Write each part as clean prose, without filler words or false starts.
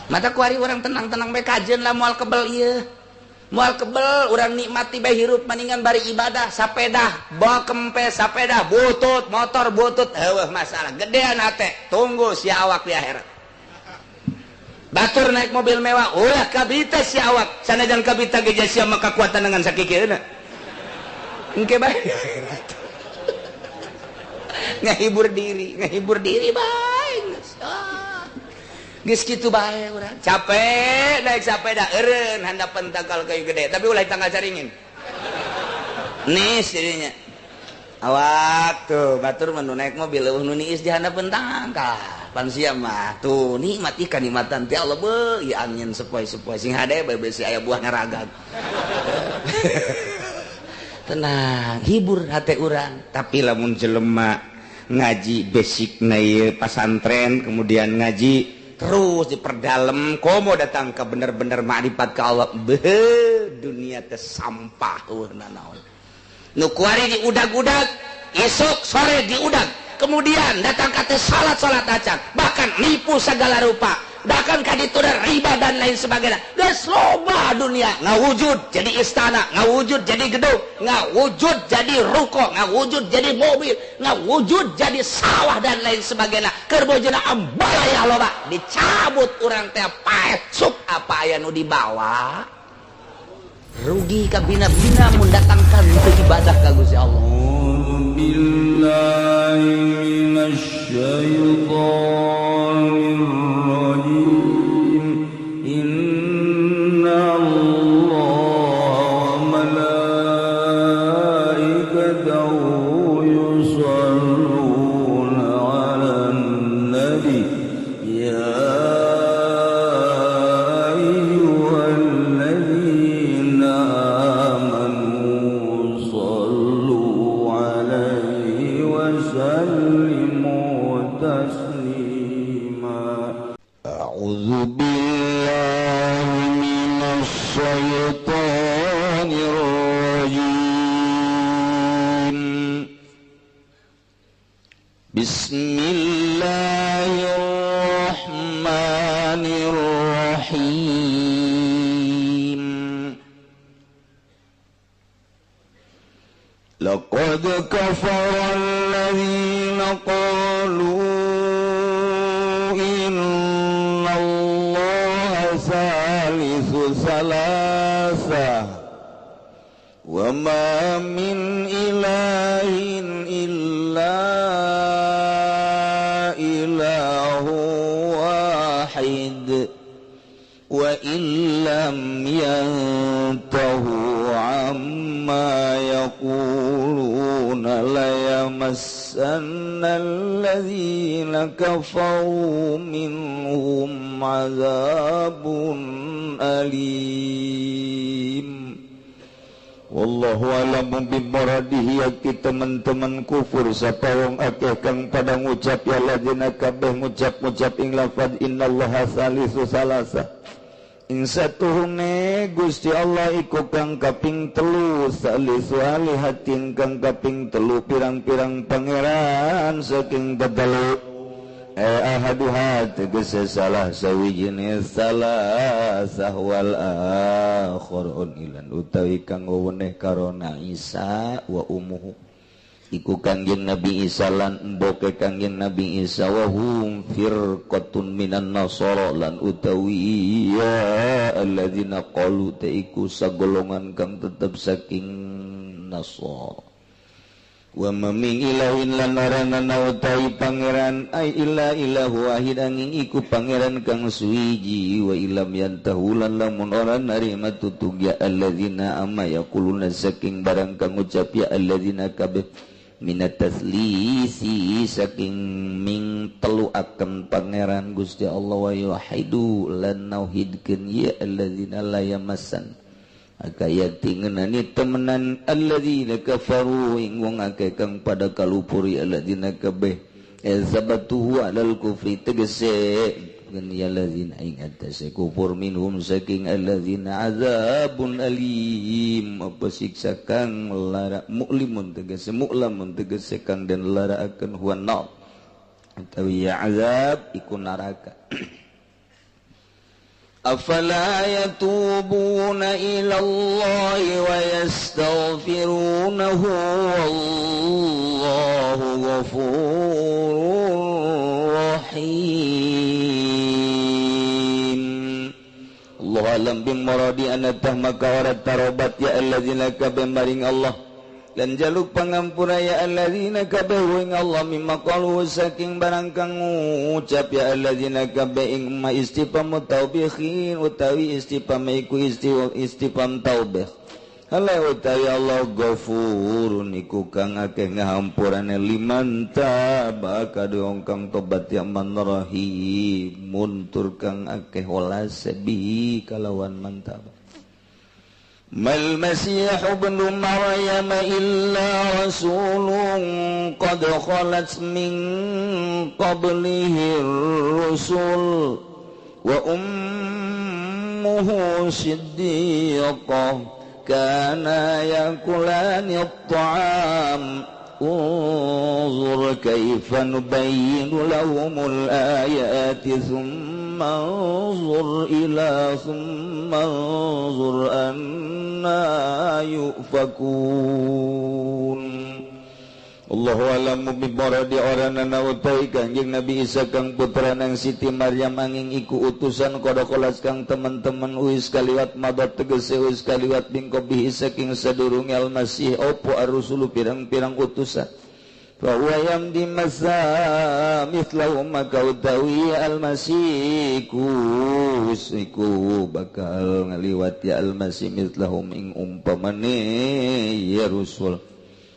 Mata kuari orang tenang-tenang bae kajeun lah moal kebel ieu. Moal kebel urang nikmati bae hirup maningan bari ibadah sapeda, bawa kempes sapeda, butut, motor butut, heueuh masalah. Gedean hate, tunggu sia awak di akhirat. Batur naik mobil mewah, ulah kabita sia awak. Sanajan kabita ge sia mah kakuatan dengan sakikieuna. Engke bae di akhirat. Ngahibur diri bae. Geus kitu bae urang. Capek naik sepeda eureun handapan tangkal kayu gede, tapi ulah tangkal caringin. Nis jadinya. Awak tuh batur mah nu naik mobil eueuh nu niis di handapeun tangkal. Pan sia mah tuh nikmat ikan nikmatan ti Allah beuh ieu angin sepoi-sepoi sing hade bae besi aya buah ngaragag. Tenang, hibur hate urang. Tapi lamun jelema ngaji basic na ieu pasantren kemudian ngaji terus diperdalam komo datang ke bener-bener makrifat ke Allah beuh dunia teh sampah eueuh nanaon nu kuari diudag-udag esok sore diudag kemudian datang ka teh salat-salat acan bahkan nipu segala rupa bahkan ka ditu riba dan lain sebagainya geus loba dunia ngawujud jadi istana ngawujud jadi gedung ngawujud jadi ruko ngawujud jadi mobil ngawujud jadi sawah dan lain sebagainya keur bojona ambalaya loba dicabut urang teh paeh sup apa aya nu dibawa rugi kabina-bina mun datangkan untuk ibadah ka Gusti Allah. Billahi minasyaitonir rajim. Inna Allah wa malaikatahu yusalluna 'alan nabi ya ayyuhalladzina amanu sallu 'alaihi wa sallimu taslima. A'udzu billahi minasy syaithanir rajim. Bismillahirrahmanirrahim. Laqad kafara alladzina qalu inna Allaha salisu salasa wa ma min ilahin illa ilahu wahid wa illam yantahu amma yaquluna layamassanna alladzina kafaru minhum azabun alim. Wallahu a'lamu bimuradihi. Yakti teman-teman kufur sapa wong akeh kang pada ngucap ya ladzina kabeh ngucap-ngucap ing lafaz innallaha salisu salasa ing satuhune Gusti Allah iku kang kaping telu salisu alihatin kang kaping telu pirang-pirang pangeran saking tetelu ahaduha tegese salah sawijine salah wal akhirun ilan utawi kang weweneh karona Isa wa umuhu iku kangjeng Nabi Isa lan emboke kangjeng Nabi Isa wa hum firqatun minan nasara lan utawi ya alladzina qalu ta iku sagolongan kang tetep saking nasara wa ma min ilahin lan ora utawi pangeran ai illa ilahu wahid angin iku pangeran kang suwiji wa ilam yantahu lan lamun ora narima tutug ya alladzina amma yaquluna saking barang kang ngucap ya alladzina kabeh minat taslisi saking ming telu akan pangeran Gusti Allah wa yuhidu lan nauhidkeun ya alladzina la yamassan akayati ngenani temenan alladzina kafaru ing wong akeh kang pada kalupuri alladzina kabeh sabatuhu alal kufri tegese ya alladzina ing atase kufur minhum saking alladzina azabun alim apa siksa kang lara mu'limun tegese mu'lamun tegese kang den lara akan huwa nar atawi ya azab iku neraka. Afala yatubuna ila Allah wa yastaghfirunahu wallahu ghafurur rahim. Allah alam bimuradi anatah maka ora tarobat ya alladzina kabeh maring Allah lan jaluk pangampura ya alladzina kabeh ing Allah mimma qalu saking barang kang ngucap ya alladzina kabeh ing ma istifham taubihin utawi istifham iku istifham taubih ala utawi Allah ghafurun iku kang akeh ngahampurane liman taba kadung kang tobat ya man rahimun tur kang akeh welas bi kalawan man taba. Mal Masih ibn Maryam illa rasulun qad khalat min qablihi ar-rusul wa ummuhu siddiqah kana yakulani at-ta'am unzur kaifa nubayyinu lahumul ayati thumma anzur ila thumma anzur anna yufakun. Allahu alamu bibaradi oranana utai Kanjeng Nabi Isa kang putra nang Siti Maryam angin iku utusan kodokolas kang teman-teman uis kaliwat madot tegese uis kaliwat bingkobihi saking sadurunge Al-Masih opo ar-rusulu pirang-pirang utusan fa huwa yamdi masa mithlahu maka utawi Al-Masih iku bakal ngaliwat ya Al-Masih mithlahum ing umpamane ya rusul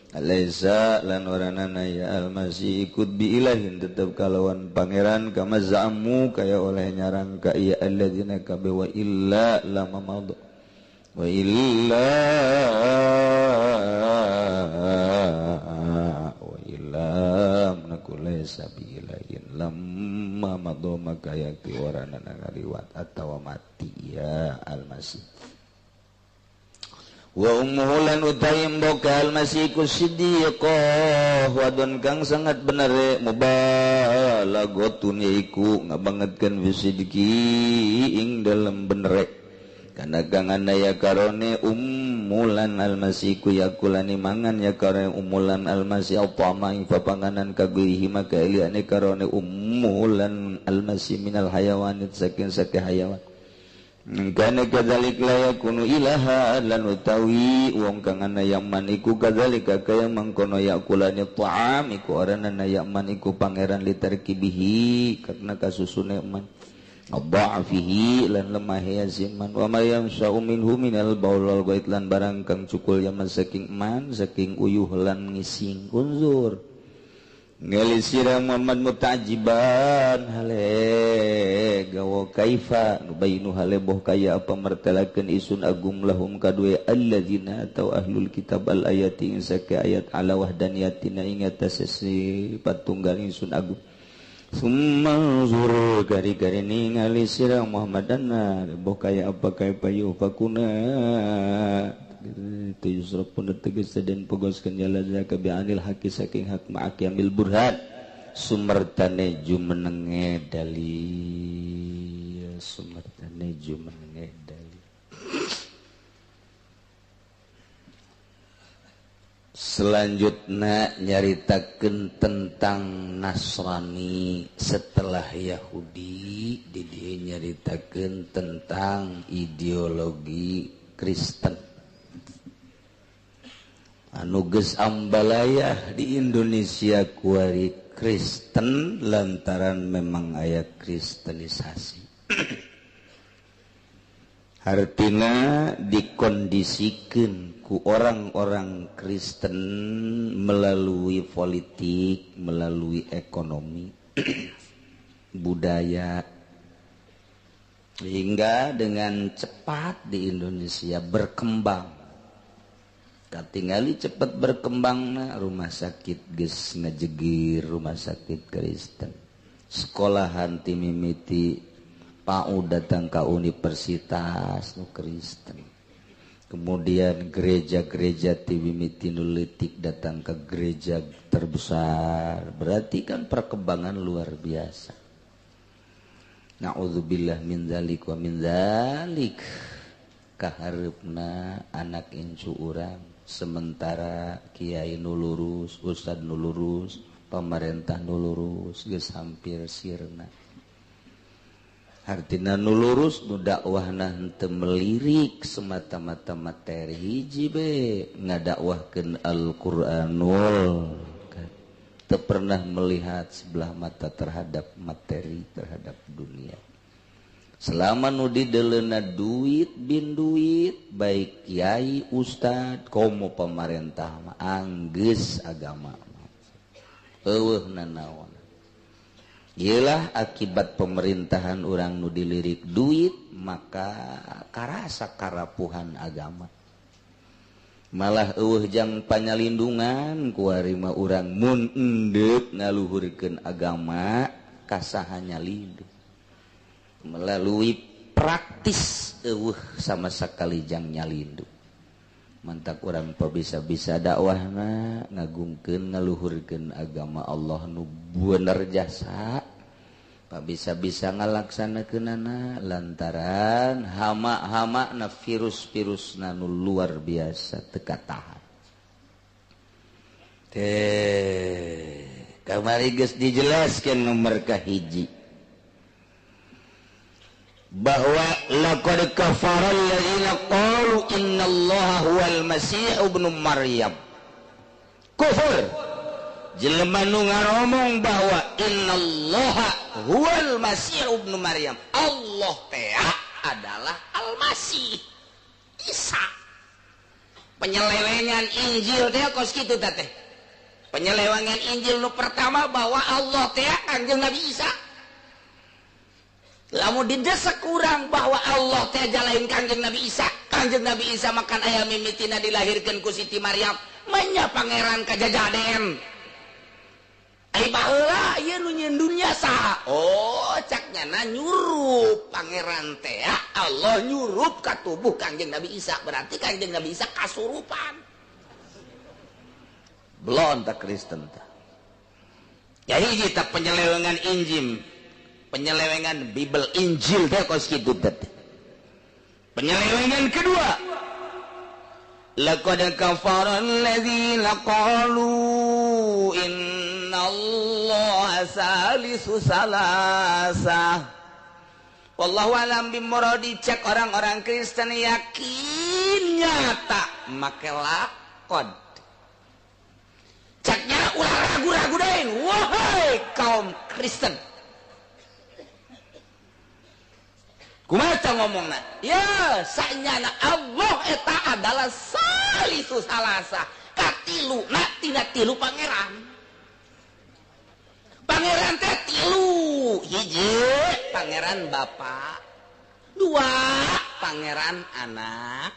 alaisa lan oranana ya Al-Masih ikut bi ilahin tetep kalawan pangeran kama za'amu kaya oleh nyarang ka ya alladzina kabe wa illa lama madha wa illa wa illa nakulaysa bi ilahin lamma madha maka yakti oranana ngaliwat atawa mati ya Al-Masih. Wa ummuhu lan utai mboka Al-Masih ku siddiqah wadon kang sangat bener mubalaghotun yaiku ngabangetkeun fisidqi ing dalem bener kana kang anaya karone ummulan Al-Masih ku yakulani mangan ya karone ummulan Al-Masih apa ing papanganan kaguihi maka eliane karone ummulan Al-Masih minal hayawanit saking sake hayawan. Kana kadzalik la yakunu ilaha lan utawi wong kang ana yaman iku kadzalika kaya mangkono yakulani ta'am iku oranana yaman iku pangeran litarkibihi karena kasusune man dha'fihi lan lemah yaziman wa ma yamsa'u minhu minal baul wal ghaid lan barang kang cukul yaman saking man saking uyuh lan ngising unzur ngali sira Muhammad mutajiban hale gawa kaifa nubayinu hale boh kaya apa mertelakeun isun agung lahum kadue alladzina atau ahlul kitab al ayati ing sake ayat ala wahdaniyatina ing atas sifat tunggal ingsun agung summa zur gari-gari ningali sira Muhammadana boh kaya apa kaifa yufakuna itu pun tegas dan pogoskeun jalan zaka bi'anil haqi saking hak ma'aqiyamil burhan sumertane jumenenge dalil sumertane jumenenge dalil. Selanjutnya nyaritakeun tentang Nasrani setelah Yahudi di dieu nyaritakeun tentang ideologi Kristen anu geus ambalayah di Indonesia kuari Kristen lantaran memang aya kristenisasi. Hartina dikondisikan ku orang-orang Kristen melalui politik, melalui ekonomi, budaya, hingga dengan cepat di Indonesia berkembang. Katingali cepat berkembangna rumah sakit geus ngajegir rumah sakit Kristen, sekolahan ti mimiti PAUD datang ka universitas nu Kristen, kemudian gereja-gereja ti mimiti nu leutik datang ke gereja terbesar. Berarti kan perkembangan luar biasa. Na'udzubillah min dzalik wa min dzalik. Kahareupna anak incu urang sementara kiai nu lurus, ustad nu lurus, pamarentah nu lurus geus hampir sirna. Artina nu lurus nu dakwahna henteu melirik semata-mata materi hiji be ngadakwahkeun Al-Qur'anul. Teu pernah melihat sebelah mata terhadap materi, terhadap dunia. Selama nu dideleuna duit bin duit, baik kiai, ustad, komo pamarentah mah anggeus agama. Eueuh nanaon. Iyalah akibat pemerintahan urang nu dilirik duit, maka karasa karapuhan agama. Malah eueuh jang panyalindungan kuari mah urang mun endeuk ngaluhurkeun agama kasaha nyalindung. Melalui praktis eueuh sama sakali jang nyalindung. Mantak urang pabisa-bisa dakwahna ngagungkeun ngaluhurkeun agama Allah nu bener jasa, pabisa-bisa ngalaksanakeunana lantaran hama-hama na virus-virusna nu luar biasa teu katahan. Teh kamari geus dijelaskeun nomor kahiji bahwa laqad kafara alladziina qalu innallaha huwal masih ibnu Maryam. Kufur jelema nu ngaromong bahwa innallaha huwal masih ibnu Maryam, Allah teh adalah Al-Masih Isa. Penyelewengan Injil teh kos kitu teh. Penyelewengan Injil nu pertama bahwa Allah teh Kanjeng Nabi Isa. Lamun didesak kurang bahwa Allah teh jalain Kanjeng Nabi Isa, Kanjeng Nabi Isa makan ayam mimitina dilahirkeun ku Siti Maryam, menya pangeran kajajaden. Ai baheula ieu nu nyieun dunya saha? Oh, cak nyana nyurup pangeran teh, Allah nyurup ka tubuh Kanjeng Nabi Isa, berarti Kanjeng Nabi Isa kasurupan. Belon tak Kristen tah. Ya hiji tah penyelewengan Injil. Penyelewengan Bible Injil teh kos kitu teh. Penyelewengan kedua, laqad kafara alladzina qalu innallaha salisu salasa. Wallahu alam bimuradi. Cek orang-orang Kristen yakin nyata make laqad. Ceknya ulah ragu-ragu deui, wahai kaum Kristen. Kumaha ngomongna? Ya, sanyana Allah eta adalah salisu salasa, katilu na tina tilu pangeran. Pangeran teh tilu, hiji pangeran bapa, dua pangeran anak,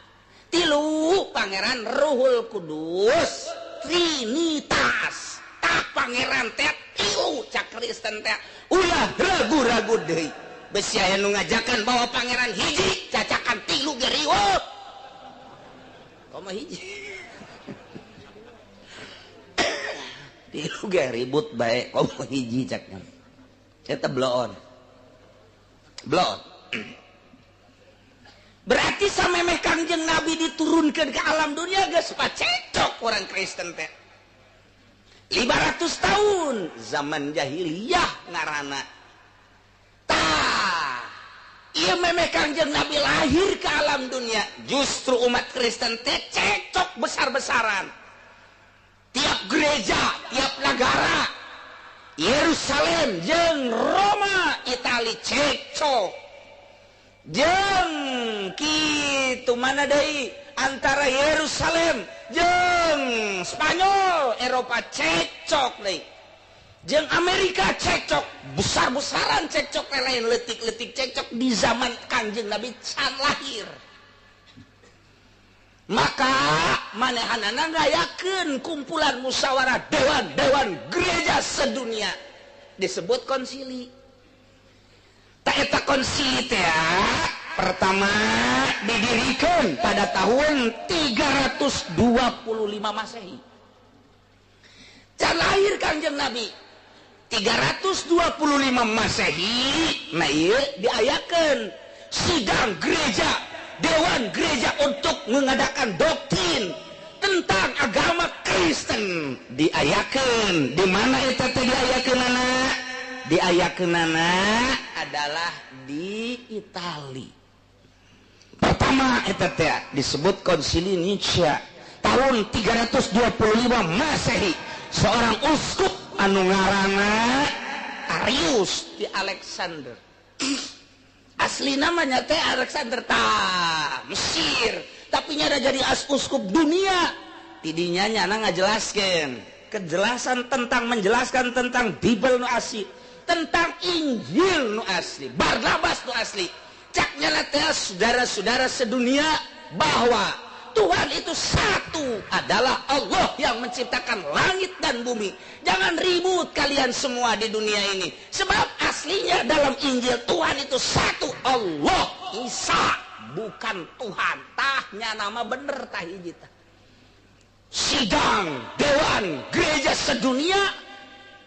tilu pangeran Ruhul Kudus, Trinitas. Tah pangeran teh tilu cak Kristen teh ulah ragu-ragu deui. Besi aya nu ngajakan bahwa pangeran hiji cacakan tilu ge riweuh. Komo hiji. Tilu ge ribut bae komo hiji caknya. Eta bloon. Bloon. Berarti samemeh Kangjeng Nabi diturunkeun ke alam dunia geus pacecok orang Kristen teh. 500 tahun zaman jahiliyah ngaranna. Iya memeh Kangjeng Nabi lahir ke alam dunia, justru umat Kristen teh cekcok besar-besaran. Tiap gereja, tiap negara, Yerusalem jeung Roma, Itali cekcok. Jeung kitu mana deui antara Yerusalem jeung Spanyol, Eropa cekcok deui. Jeung Amerika cekcok, besar-besaran cekcok lain letik-letik cekcok di zaman Kangjeng Nabi can lahir. Maka manehanana ngayakeun kumpulan musyawarah dewan-dewan gereja sedunia disebut konsili. Ta eta konsili teh pertama didirikan pada tahun 325 Masehi. Can lahir Kangjeng Nabi. 325 Masehi nah ieu diayakeun sidang gereja, dewan gereja untuk mengadakan doktrin tentang agama Kristen diayakeun. Di mana eta teh diayakeunana? Diayakeunana adalah di Itali. Pertama eta teh disebut Konsili Nicea tahun 325 Masehi. Seorang uskup anu ngaranna Arius di Alexander. Asli namanya teh Alexander ta Mesir, tapi nyada jadi uskup dunia. Tidinya nyana ngajelaskeun kejelasan tentang menjelaskan tentang Bible nu asli, tentang Injil nu asli, Barnabas nu asli. Cak nyana teh saudara-saudara sedunia bahwa Tuhan itu satu, adalah Allah yang menciptakan langit dan bumi. Jangan ribut kalian semua di dunia ini. Sebab aslinya dalam Injil Tuhan itu satu, Allah, Isa, bukan Tuhan. Tahnya nama bener tah hiji tah. Sidang dewan gereja sedunia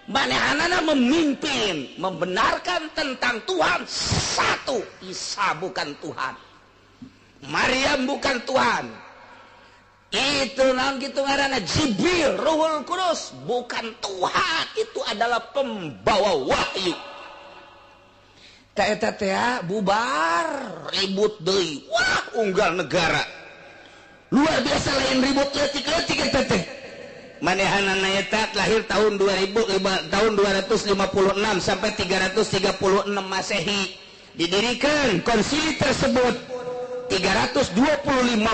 manehanana memimpin, membenarkan tentang Tuhan satu, Isa bukan Tuhan, Maryam bukan Tuhan. Itu naon kitu ngaranna Jibril, Ruhul Kudus bukan Tuhan, itu adalah pembawa wahyu. Ta eta teh bubar ribut deui. Wah, unggal negara. Luar biasa lain ribut leutik-leutik eta teh. Manehanana eta lahir tahun 2000 tahun 256 sampai 336 Masehi. Didirikan konsili tersebut 325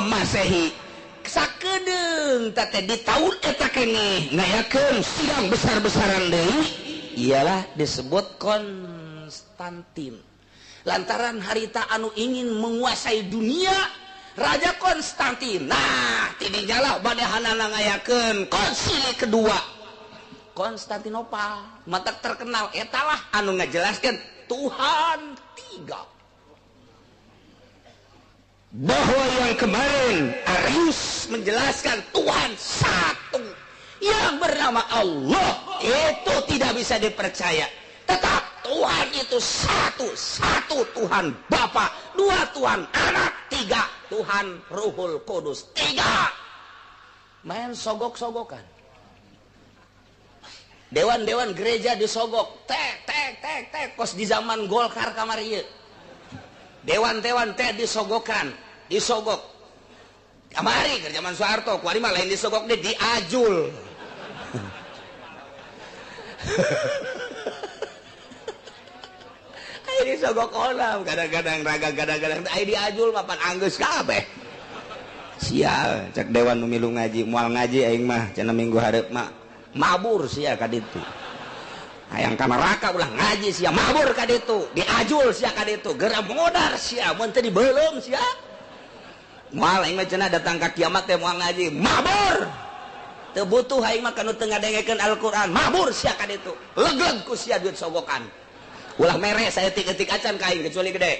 Masehi. Sakedeung teh di tahun eta keneh ngayakeun sidang besar-besaran deui, ialah disebut Konstantin. Lantaran harita anu ingin menguasai dunia, Raja Konstantin. Nah, tidinya lah manehanana ngayakeun konsili kedua Konstantinopal. Matak terkenal etalah anu ngajelaskeun Tuhan tiga. Bahwa yang kemarin Arius menjelaskan Tuhan satu yang bernama Allah itu tidak bisa dipercaya. Tetap Tuhan itu satu, satu Tuhan Bapa, dua Tuhan Anak, tiga Tuhan Ruhul Kudus, tiga. Main sogok-sogokan. Dewan-dewan gereja disogok, tek tek tek tek kos di zaman Golkar kamari ieu. Dewan-dewan teh disogokan, disogok. Kamari keur zaman Soeharto, kuari mah lain disogok deh, diajul. Aya disogok onam, kadang-kadang raga kadang-kadang aya diajul mapan anggeus kabeh. Sial, cek dewan nu milu ngaji, moal ngaji aing mah cenah minggu hareup mah mabur sia ka ditu. Hayang ka neraka ulah ngaji sia, mabur ka ditu, diajul sia ka ditu, geura modar sia, mun teu dibeuleum sia. Moal aing mah cenah datang ka kiamat teh moal ngaji, mabur. Teu butuh aing mah kanu teu ngadengekeun Al-Qur'an, mabur sia ka ditu. Legleg ku sia duit sogokan. Ulah mere saeutik-eutik acan ka aing kecuali gede.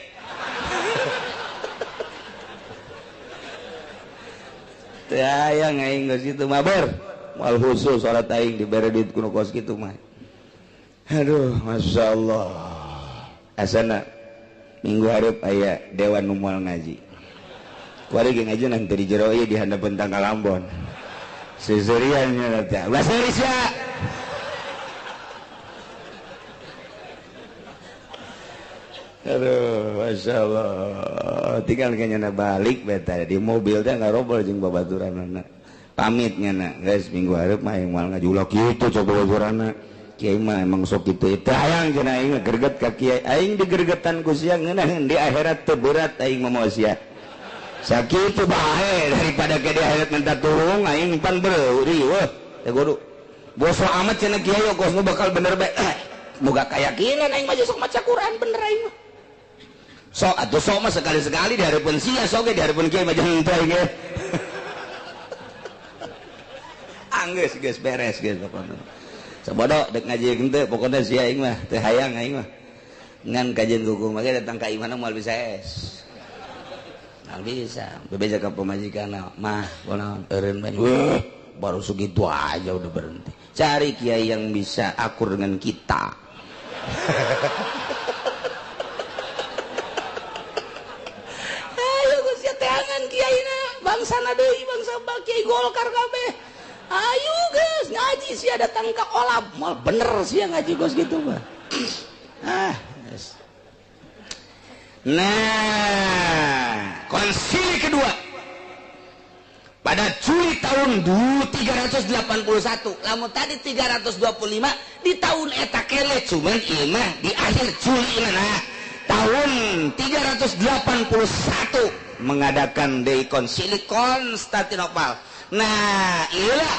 Teu hayang aing geus kitu mabur. Moal khusus salat aing dibere duit ku nu kos kitu mah. Aduh, Masya Allah. Asana minggu hareup aya dewan nu moal ngaji. Kuari ge ngaji nanti di jero ieu di handapeun tanggal Ambon. Seuseurian nya teh. Ulah seuri sia. Aduh, Masya Allah. Tinggal kayaknya balik beta di mobil teh ngarobol jeung babaturanana. Pamit nya guys minggu hareup mah aing moal ngaji ulah kitu coba babaturanna. Kiai mah emang sok kitu itu hayang cenah aing greget ka kiai aing digergetan ku sia ngeunaheun di akhirat teu berat aing mah moal sia sakitu bae daripada ke di akhirat minta tulung aing pan beuri weuh teh kudu boso amat cenah kiai kos nu bakal bener bae moga kayakinan aing mah sok maca Quran bener aing mah sok atuh sok mah sekali-sekali di hareupeun sia sok ge di hareupeun kiai mah jangan teh aing anggeus geus beres geus pokona. Sabodo dek ngaji henteu pokona sia aing mah teu hayang aing mah. Ngan kajian hukum mah datang ka imahna moal bisa es. Moal bisa. Bebeja ka pamajikanna mah kunaon eureun bae. Weuh, Baru segitu aja udah berhenti. Cari kiai yang bisa akur dengan kita. Ayo geus teangan kiaina, bangsana deui bangsa kiai Golkar kabeh. Ayo geus ngaji sia datang ka olab, mal bener sia ngaji geus gitu mah. Ah, yes. Nah, konsili kedua pada Juli tahun 381, lamun tadi 325 di tahun eta kele cuman ieu mah di akhir Juli nah tahun 381 mengadakan deui konsili Konstantinopel. Nah, ieulah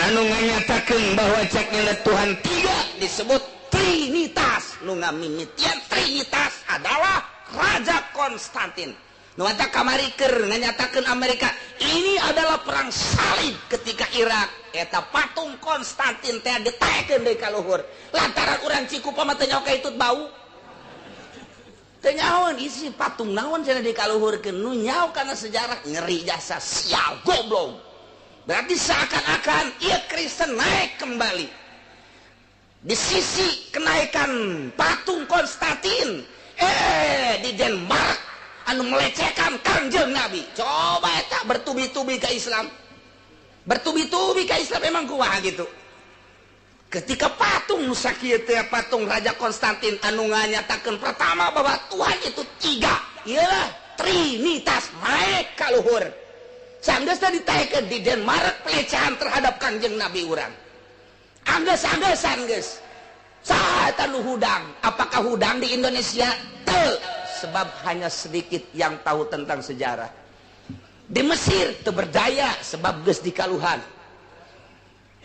anu nganyatakeun bahwa ceknya Tuhan tiga disebut Trinitas. Nu ngamimitian Trinitas adalah Raja Konstantin. Nu mata kamari keur nganyatakeun Amerika ini adalah perang salib ketika Irak eta patung Konstantin teh ditaekeun deui ka luhur lantaran urang Cikupa mah teu nyaho ka itut bau teu nyahoeun isi patung naon cenah dikaluhurkeun nu nyaho kana sejarah ngeri jasa sial goblok. Berarti seakan-akan ieu Kristen naik kembali di sisi kenaikan patung Konstantin di Denmark anu melecehkan Kangjeng Nabi. Coba eta bertubi-tubi ke Islam. Bertubi-tubi ke Islam emang kumaha gitu. Ketika patung nu sakieu teh patung Raja Konstantin anu nganyatakeun pertama bahwa Tuhan itu tiga, iyalah Trinitas naik ka luhur. Sanggeusna ditaekeun di Denmark pelecehan terhadap Kangjeng Nabi urang. Anggeus-anggesan geus. Saha eta nu hudang? Apakah hudang di Indonesia? Teu. Sebab hanya sedikit yang tahu tentang sejarah. Di Mesir teu berdaya sebab geus dikaluhan.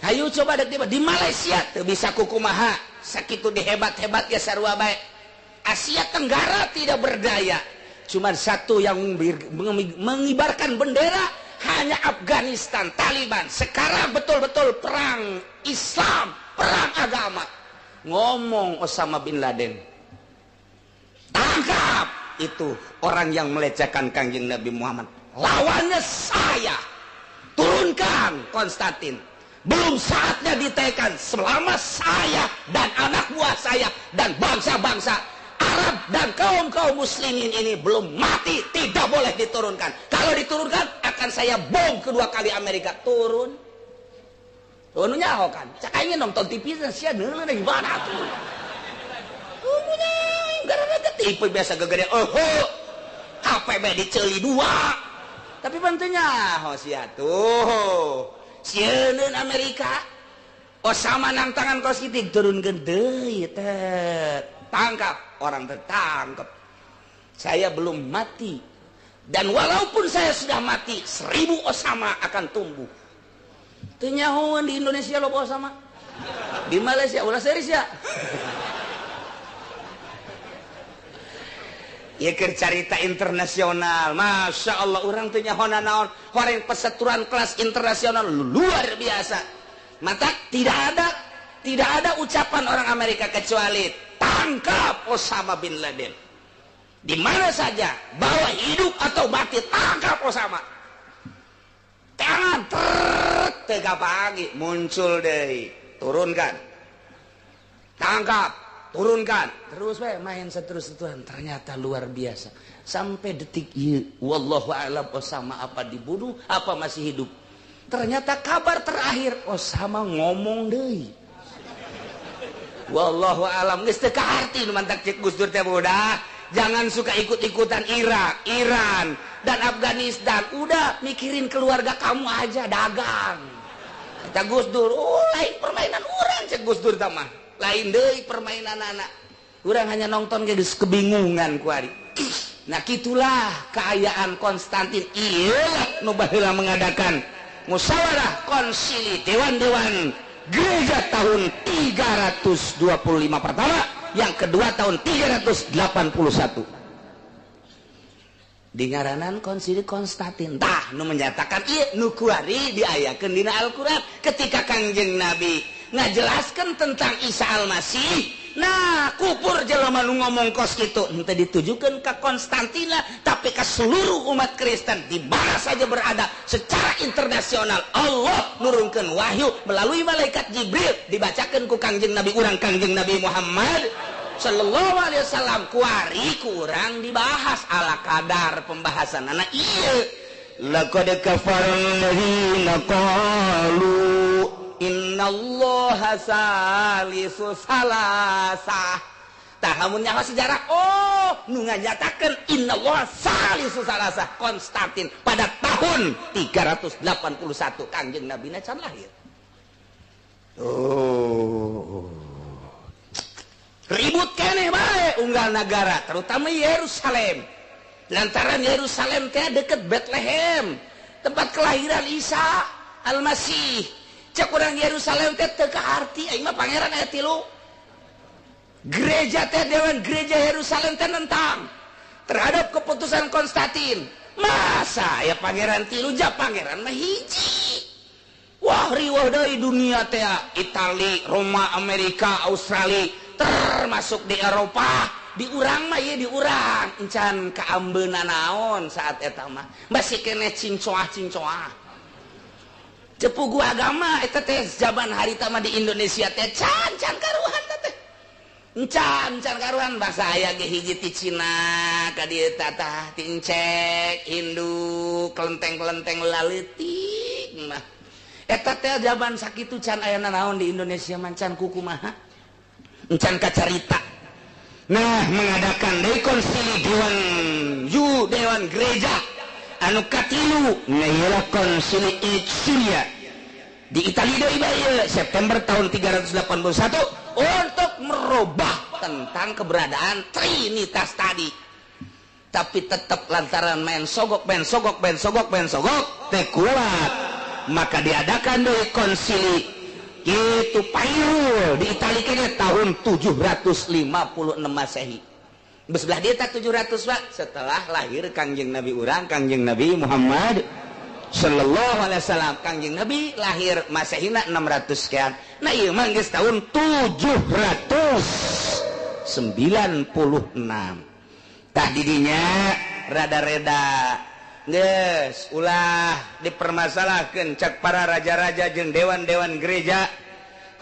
Hayu coba dek di Malaysia teu bisa kukumaha, sakitu dihebat-hebat ge sarua bae. Asia Tenggara tidak berdaya. Cuman satu yang mengibarkan bendera hanya Afghanistan, Taliban. Sekarang betul-betul perang Islam, perang agama. Ngomong Osama bin Laden, tangkap itu orang yang melecehkan Kangjeng Nabi Muhammad. Lawannya saya. Turunkan Konstantin. Belum saatnya ditekan selama saya dan anak buah saya dan bangsa-bangsa Arab dan kaum-kaum muslimin ini belum mati, tidak boleh diturunkan. Kalau diturunkan akan saya bom kedua kali Amerika. Turun. Turun nyaho kan. Cak aing nonton TV sia neuleuh gimana tuh. Turunnya gara-gara TV biasa gegede. Oh, HP bae diceuli dua. Tapi bantunya nyaho sia tuh. Sieun Amerika. Osama nang tangan kos kitik turunkeun deui teh. Tangkap, orang tertangkap. Saya belum mati. Dan walaupun saya sudah mati, 1000 Osama akan tumbuh. Teu nyahoeun di Indonesia loba Osama. Di Malaysia ulah serius ya. Ieu keur carita internasional. Masya Allah urang teu nyaho naon. Horeng perseteruan kelas internasional luar biasa. Mata tidak ada ucapan orang Amerika kecuali tangkap Osama bin Laden. Di mana saja, bawa hidup atau mati, tangkap Osama. Tangan tega pagi muncul deui, turunkan. Tangkap, turunkan. Terus we main seterus-terusan, ternyata luar biasa. Sampai detik ieu, wallahu a'lam Osama apa dibunuh, apa masih hidup. Ternyata kabar terakhir Osama ngomong deui. Wallahu a'lam geus teu kaharti nu mantak cek Gus Dur teh udah. Jangan suka ikut-ikutan Irak, Iran, dan Afghanistan. Udah mikirin keluarga kamu aja, dagang. Kata Gus Dur, oh lain permainan urang cek Gus Dur tah mah. Lain deui permainan anak. Urang hanya nonton geus kebingungan ku ari. Nah kitulah keayaan Konstantin. Ieu nu baheula mengadakan musyawarah konsili dewan-dewan gereja tahun 325 pertama, yang kedua tahun 381. Di ngaranan konsili Konstantin tah nu menyatakan ieu nu kuari diayakeun dina Al-Qur'an ketika Kangjeng Nabi ngajelaskeun tentang Isa Al-Masih Nah, kupur jelema nu ngomong kos kitu henteu ditujukeun ka Konstantina, tapi ke seluruh umat Kristen di mana saja berada secara internasional. Allah nurunkeun wahyu melalui malaikat Jibril, dibacakeun ku Kangjeng Nabi urang, Kangjeng Nabi Muhammad sallallahu alaihi wasallam. Kuari kurang dibahas ala kadar pembahasan anak iya. Laqad kafara alladziina qalu innallaha salisu salasah. Tah lamun nyaho sejarah, oh nu nganyatakeun innallaha salisu salasah Konstantin pada tahun 381, Kangjeng Nabi na can lahir. Oh, ribut keneh bae unggal negara, terutama Yerusalem, lantaran Yerusalem teh deket Bethlehem, tempat kelahiran Isa Al-Masih. Cek urang Yerusalem teh teu kaarti, aing mah pangeran aya tilu. Gereja teh, dewan gereja Yerusalem teh nentang terhadap keputusan Konstantin. Masa ya pangeran tilu, ja pangeran mah hiji. Wah, riweuh deui dunia teh, Itali, Roma, Amerika, Australia, termasuk di Eropa. Di urang mah ieu, di urang encan kaambeuna naon saat eta mah, masih keneh cincoah-cincoah cepugu agama eta teh. Zaman harita mah di Indonesia teh can can karuhan teh, encan can karuhan. Bahasa aya ge hiji ti Cina ka dieu, tah ti Encek Hindu, kelenteng-kelenteng laleutik mah eta teh. Zaman sakitu can aya naon di Indonesia, mancan kukumaha, encan kacarita. Nah, mengadakan deui konsili dewan ju dewan gereja anu katilu. Nah, iyalah konsili Icenia di Italia deui bae, September tahun 381, untuk merubah tentang keberadaan Trinitas tadi. Tapi tetap lantaran main sogok, main sogok, main sogok, main sogok teh kuat, maka diadakan deui konsili itu payul di Italia kayaknya tahun 756 Masehi. Sebelah dia tak 700, Pak, setelah lahir Kangjeng Nabi urang, Kangjeng Nabi Muhammad sallallahu alaihi wasallam. Kangjeng Nabi lahir Masehina 600 sekian. Nah, ieu mah geus tahun 796. Tah, didinya rada-reda geus ulah dipermasalahkeun cek para raja-raja jeung dewan-dewan gereja.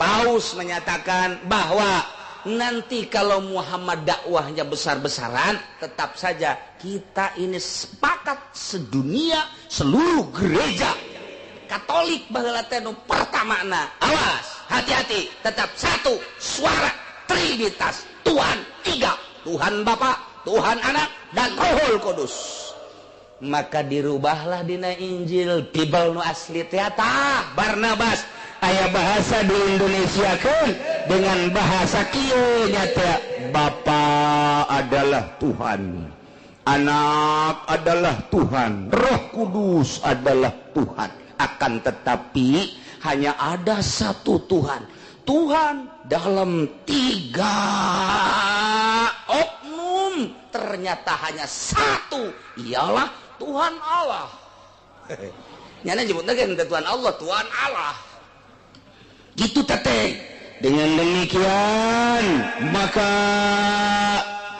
Paus menyatakan bahwa nanti kalau Muhammad dakwahnya besar-besaran, tetap saja kita ini sepakat sedunia, seluruh gereja Katolik baheula teh nu pertamana, awas, hati-hati, tetap satu suara, Trinitas, Tuhan tiga, Tuhan Bapa, Tuhan Anak, dan Rohul Kudus. Maka dirubahlah dina Injil Bible nu asli teh. Tah, Barnabas aya bahasa di Indonesia kan dengan bahasa kieu nyata, Bapa adalah Tuhan, Anak adalah Tuhan, Roh Kudus adalah Tuhan, akan tetapi hanya ada satu Tuhan, Tuhan dalam tiga oknum ternyata hanya satu, ialah Tuhan Allah. Nyana nyebutna ge Tuhan Allah, Tuhan Allah gitu teteh. Dengan demikian maka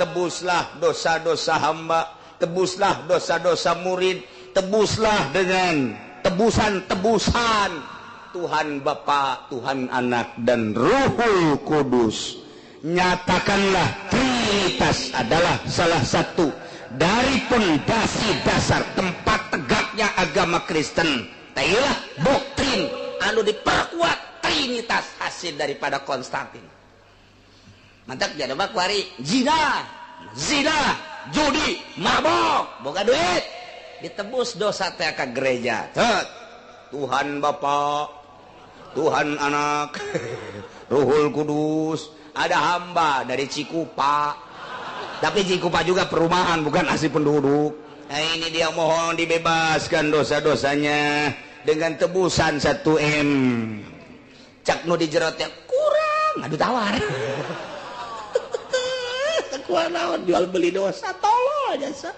tebuslah dosa-dosa hamba, tebuslah dosa-dosa murid, tebuslah dengan tebusan-tebusan Tuhan Bapa, Tuhan Anak, dan Ruhul Kudus. Nyatakanlah Trinitas adalah salah satu dari pondasi dasar tempat tegaknya agama Kristen. Tailah doktrin anu diperkuat Trinitas hasil daripada Konstantin. Mantap jadi mah kuari zina, zina, judi, mabok, boga duit, ditebus dosa teh ka gereja. Tet. Tuhan Bapa, Tuhan Anak, Ruhul Kudus. Ada hamba dari Cikupa. Tapi Cikupa juga perumahan, bukan asli penduduk. Nah, ini dia mohon dibebaskan dosa-dosanya dengan tebusan 1 M. Cak nu di jero teh kurang, adu tawar. Kurang naon, jual beli dosa, tolol jasa.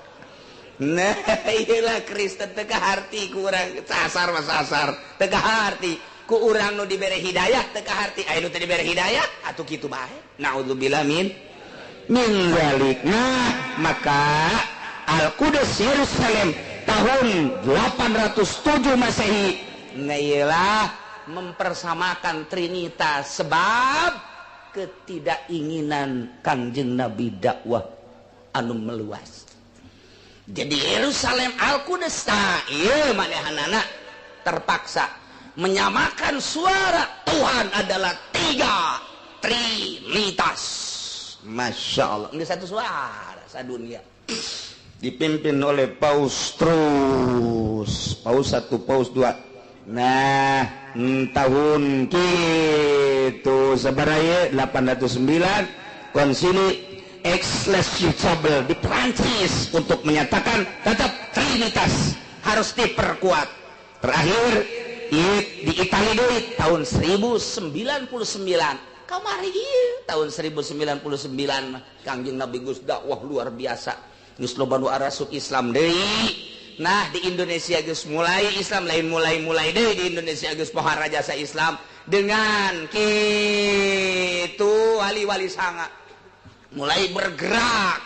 Nah, iyalah Kristen teu kaharti kurang, sasar mah sasar, teu kaharti. Ku urang nu dibere hidayah teu kaharti, aya nu teu dibere hidayah atuh kitu bae. Naudzubillah min min dzalik. Nah, maka Al-Quds Yerusalem tahun 807 Masehi nah mempersamakan Trinitas sebab ketidakinginan Kangjeng Nabi dakwah anu meluas. Jadi Yerusalem Al-Quds tah ieu manehanana terpaksa menyamakan suara Tuhan adalah tiga Trinitas. Masya Allah, ini satu suara sadunia. Dipimpin oleh Paus terus, Paus 1, Paus 2. Nah, tahun gitu sabaraha 809 konsili Aix-les-Chapelle di Prancis untuk menyatakan tetap Trinitas harus diperkuat. Terakhir di Italia deui tahun 1099. Kamari tahun 1099 mah Kangjeng Nabi geus dakwah luar biasa. Geus loba nu arasup Islam deui. Nah, di Indonesia geus mulai Islam lain mulai-mulai deui di Indonesia geus pohara jasa Islam dengan kitu wali-wali sanga mulai bergerak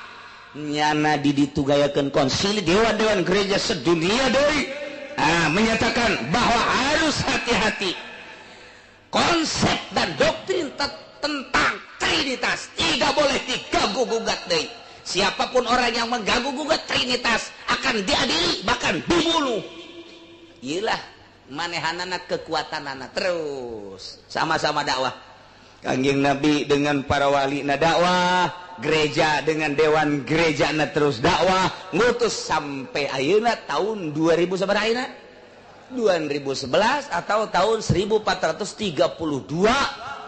nyana di ditugayakeun konsili dewan-dewan gereja sedunia deui menyatakan bahwa harus hati-hati konsep dan doktrin tentang Trinitas tidak boleh diganggu gugat deui. Siapapun orang yang mengganggu gugat Trinitas akan diadili bahkan dibunuh. Iyalah manehanana kekuatanana terus sama-sama dakwah. Kangjeng Nabi dengan para wali na dakwah, gereja dengan dewan gereja na terus dakwah, ngutus sampai ayeuna tahun 2000 sabaraha ayeuna? 2011 atau tahun 1432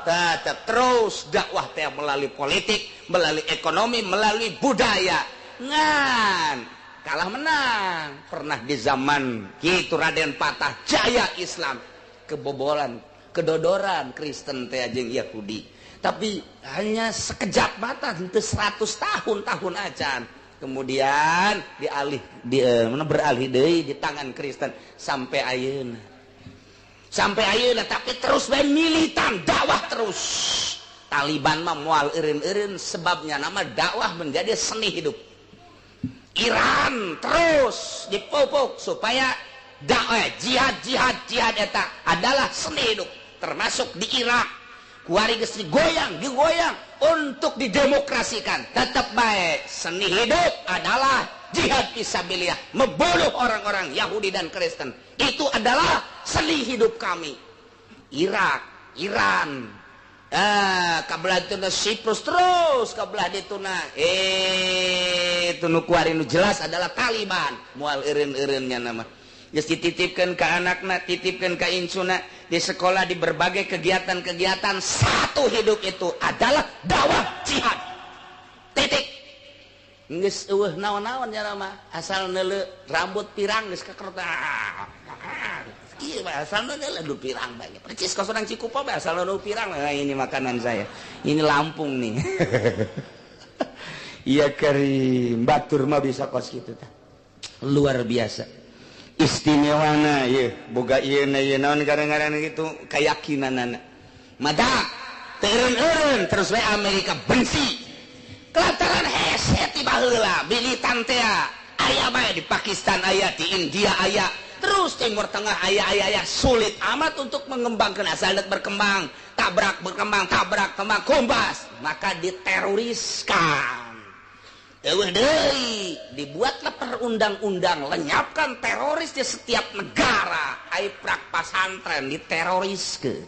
tetap terus dakwah teh melalui politik, melalui ekonomi, melalui budaya. Ngan kalah menang. Pernah di zaman kitu Raden Patah jaya Islam, kebobolan, kedodoran Kristen teh jeung Yahudi. Tapi hanya sekejap mata, henteu 100 tahun-tahun acan. Kemudian dialih di beralih deui di tangan Kristen sampai ayeuna. Sampai ayeuna tapi terus bae militan dakwah terus. Taliban mah moal eureun-eureun sebabnya nama dakwah menjadi seni hidup. Iran terus dipupuk supaya dakwah jihad jihad jihad eta adalah seni hidup, termasuk di Irak. Kuari geus digoyang, digoyang untuk didemokrasikan. Tetap baik seni hidup adalah jihad fisabilillah, membunuh orang-orang Yahudi dan Kristen. Itu adalah seni hidup kami. Irak, Iran, kabelah dituna Siprus terus kabelah dituna. Itu nu kuari nu jelas adalah Taliban. Moal eureun-eureunnya nama. Geus dititipkeun ka anakna, titipkeun ka incuna di sekolah, di berbagai kegiatan-kegiatan, satu hidup itu adalah dakwah jihad. Titik. Geus eueuh naon-naon nya mah, asal neuleu rambut pirang geus kakerot. Ieu mah asal neuleu nu pirang bae. Percis kos urang Cikupa bae asal nu pirang. Nah, ini makanan saya. Ini Lampung nih. Iya karim, batur mah bisa kos kitu tah. Luar biasa. Istimewana ieu boga ieu na ieu naon kadang-kadang gitu keyakinanana. Mada teu eureun-eureun terus we Amerika benci. Kelantaran hese ti baheula militan teh aya bae di Pakistan aya, di India aya, terus Timur Tengah aya aya aya, sulit amat untuk mengembangkan asal berkembang, tabrak berkembang, tabrak kembang kombas, maka diteroriskan. Eueuh deui, dibuatlah perundang-undang lenyapkan teroris di setiap negara. Ai prak pasantren diteroriskeun.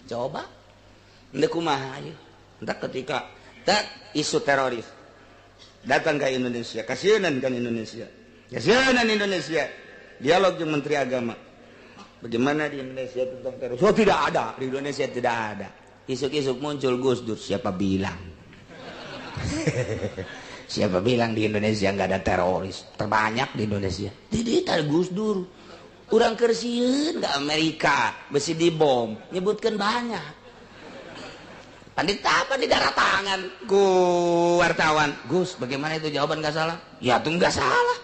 Coba henteu kumaha ieu? Entah ketika tak isu teroris datang ke Indonesia, kasihanan kan Indonesia. Kasihanan Indonesia. Dialog dengan Menteri Agama. Bagaimana di Indonesia tentang teroris? Oh, tidak ada. Di Indonesia tidak ada. Isuk-isuk muncul Gus Dur, siapa bilang? Siapa bilang di Indonesia nggak ada teroris? Terbanyak di Indonesia. Tidak ada Gus Dur. Urang keur sieun ke Amerika, besi dibom, nyebutkan banyak. Pandita apa di darah tangan ku wartawan. Gus, bagaimana itu jawaban nggak salah? Ya tuh nggak salah.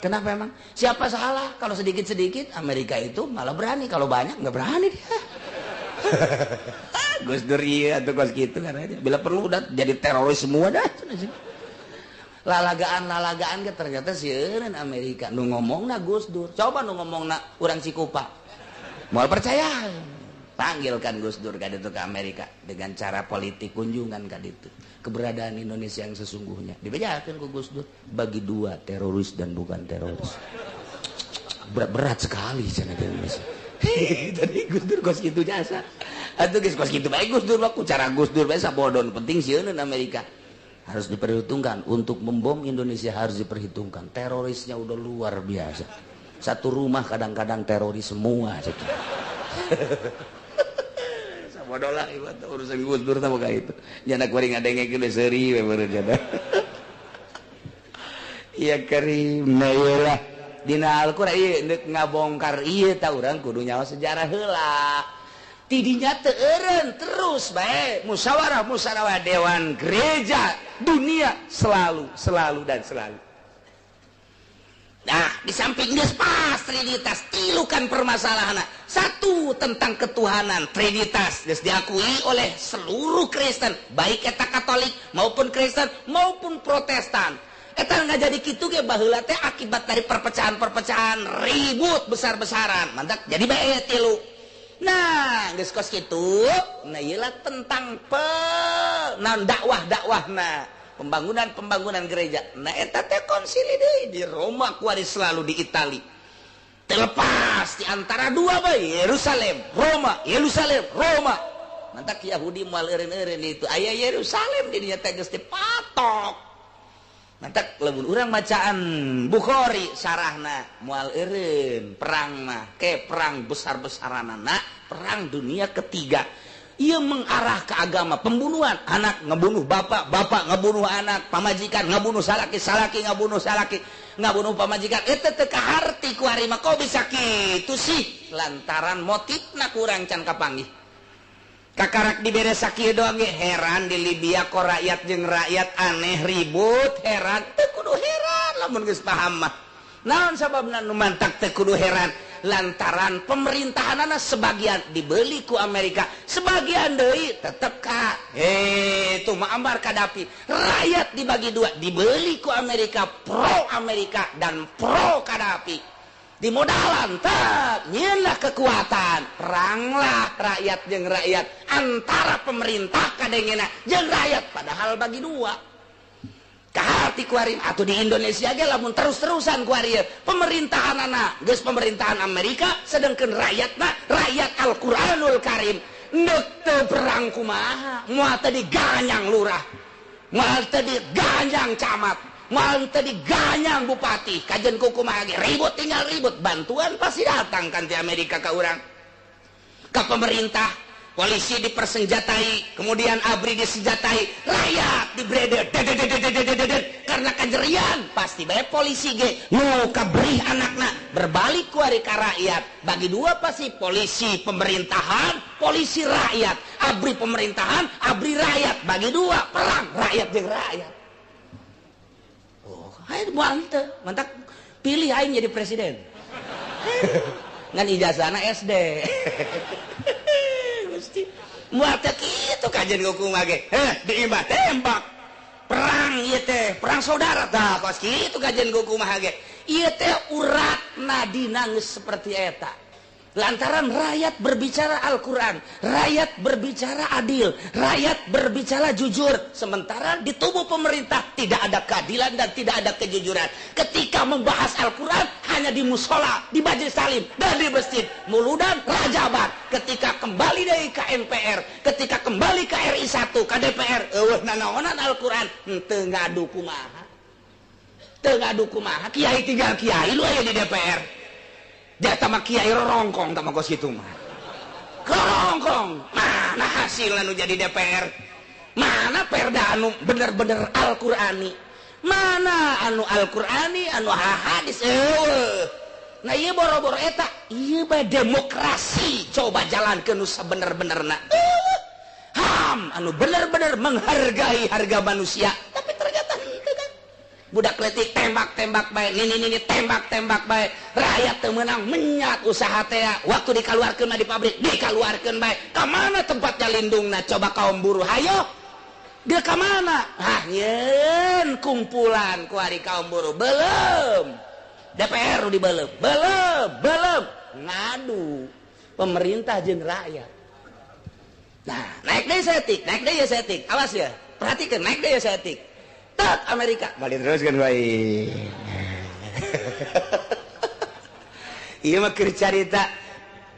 Kenapa emang? Siapa salah? Kalau sedikit-sedikit Amerika itu malah berani, kalau banyak nggak berani dia. Gus Dur iya atau kos gitu kan aja. Bila perlu udah jadi teroris semua dah. Lalagaan-lalagaan ke ternyata sieun Amerika. Nu ngomongna Gus Dur. Coba nu ngomongna urang Cikupa. Moal percaya. Panggilkan Gus Dur ka ditu ke Amerika dengan cara politik kunjungan ka ditu. Keberadaan Indonesia yang sesungguhnya dibejakeun ku Gus Dur bagi dua, teroris dan bukan teroris. Berat-berat sekali cenah di Indonesia. Tadi Gus Dur kos kitu jasa. Atuh geus kos kitu bae Gus Dur mah, ku cara Gus Dur bae sabodon, penting sieun Amerika. Harus diperhitungkan untuk membom Indonesia, harus diperhitungkan. Terorisnya udah luar biasa. Satu rumah kadang-kadang teroris semua gitu. Sabodo lah urusan Gus Dur sama kayak itu. Jana kuring ngadengekeun we seuri we meureun jana. Iya karim, nah iyalah. Dina Al-Qur'an ieu deuk ngabongkar ieu ta urang kudu nyawa sejarah heula. Tidinya teu eureun terus bae musyawarah musyawarah dewan gereja dunia selalu selalu dan selalu. Nah, di samping geus pas Trinitas tilu kan permasalahan. Satu tentang ketuhanan Trinitas geus diakui oleh seluruh Kristen, baik eta Katolik maupun Kristen maupun Protestan. Eta nggak jadi kitu ge baheula teh akibat dari perpecahan-perpecahan ribut besar-besaran. Mantak jadi bae tilu. Nah, geus kos kitu, nah ieu tentang nah dakwah-dakwahna, pembangunan-pembangunan gereja. Nah eta teh konsili deui di Roma kuari selalu di Itali. Terlepas di antara dua bae, Yerusalem, Roma, Yerusalem, Roma. Mantak Yahudi moal eureun-eureun itu aya Yerusalem di dinya teh geus dipatok. Mantak lamun urang bacaan Bukhari sarahna moal eureun perang mah ke perang besar-besaranana, perang dunia ketiga. Ia mengarah ke agama, pembunuhan, anak ngebunuh bapak, bapak ngebunuh anak, pamajikan ngebunuh salaki, salaki ngebunuh salaki, ngebunuh pamajikan. Eta teu kaharti ku ari mah, kok bisa kitu sih? Lantaran motifna kurang can kapanggih. Kakarak dibere sakieu doang ge heran di Libya kok rakyat jeung rakyat aneh ribut, heran. Teu kudu heran lamun geus paham mah. Naon sababna nu mantak teu kudu heran? Lantaran pemerintahanana sebagian dibeli ku Amerika, sebagian deui tetep ka itu Muammar Gaddafi. Rakyat dibagi dua, dibeli ku Amerika, pro Amerika dan pro Gaddafi. Dimodalan tak nyieunlah kekuatan, peranglah rakyat jeung rakyat antara pemerintah kadengena jeung rakyat, padahal bagi dua. Kaharti kuari atau di Indonesia ge lamun terus-terusan kuari pemerintahanana geus pemerintahan Amerika, sedangkan rakyatna rakyat Al-Qur'anul Karim neuk teu perang kumaha, moal teu diganyang lurah, moal teu diganyang camat, moal teu diganyang bupati, kajen ku kumaha ge ribut tinggal ribut, bantuan pasti datang kan ti Amerika ka urang, ka pemerintah. Polisi dipersenjatai, kemudian ABRI disenjatai, rakyat dibredet, karena kajerian pasti bae polisi ge nu kabrih anakna berbalik ku ari ka rakyat. Bagi dua pasti polisi pemerintahan, polisi rakyat, ABRI pemerintahan, ABRI rakyat, bagi dua perang rakyat jeung rakyat. Oh, hayu moal teu, mantak pilih aing jadi presiden. Ngan ijazahna SD. Mual teh kitu kajian kumaha ge. Heh, di imah tembak. Perang ieu teh, perang saudara tah kos kitu kajian kumaha ge. Ieu teh uratna dina geus seperti eta. Lantaran rakyat berbicara Al-Quran, rakyat berbicara adil, rakyat berbicara jujur. Sementara di tubuh pemerintah tidak ada keadilan dan tidak ada kejujuran. Ketika membahas Al-Quran hanya di musola, di majelis taklim, dan di masjid, muludan, rajaban. Ketika kembali dari KMPR, ketika kembali ke RI 1, ke DPR, eueuh nanaonan Al-Quran, henteu ngadu kumaha. Teu ngadu kumaha, kiai tinggal kiai lu aya di DPR. Dia sama kiai rongkong sama kos gitu mah. Rongkong. Mana hasil anu jadi DPR? Mana perda anu bener-bener Al-Qur'ani? Mana anu Al-Qur'ani anu hadis? Eueuh. Nah ieu boro-boro eta, ieu bae demokrasi coba jalankeun nu sabener-benerna. HAM anu bener-bener menghargai harga manusia, tapi ternyata henteu kan. Budak letik tembak-tembak bae, nini-nini tembak-tembak bae. Rakyat teu meunang menyat usaha teh. Waktu dikaluarkeun di pabrik, dikaluarkeun bae. Ka mana tempatnya lindungna? Coba kaum buruh, hayo. Dia ka mana? Ah, nyeun kumpulan ku ari kaum buruh. Belum. DPR dibelem. Belum, belum. Ngadu pemerintah jeung rakyat. Nah, naik deui saeutik, naik deui saeutik. Awas ya. Perhatikan, naik deui saeutik. Tak Amerika balik terus kan baik. Iya mah keur carita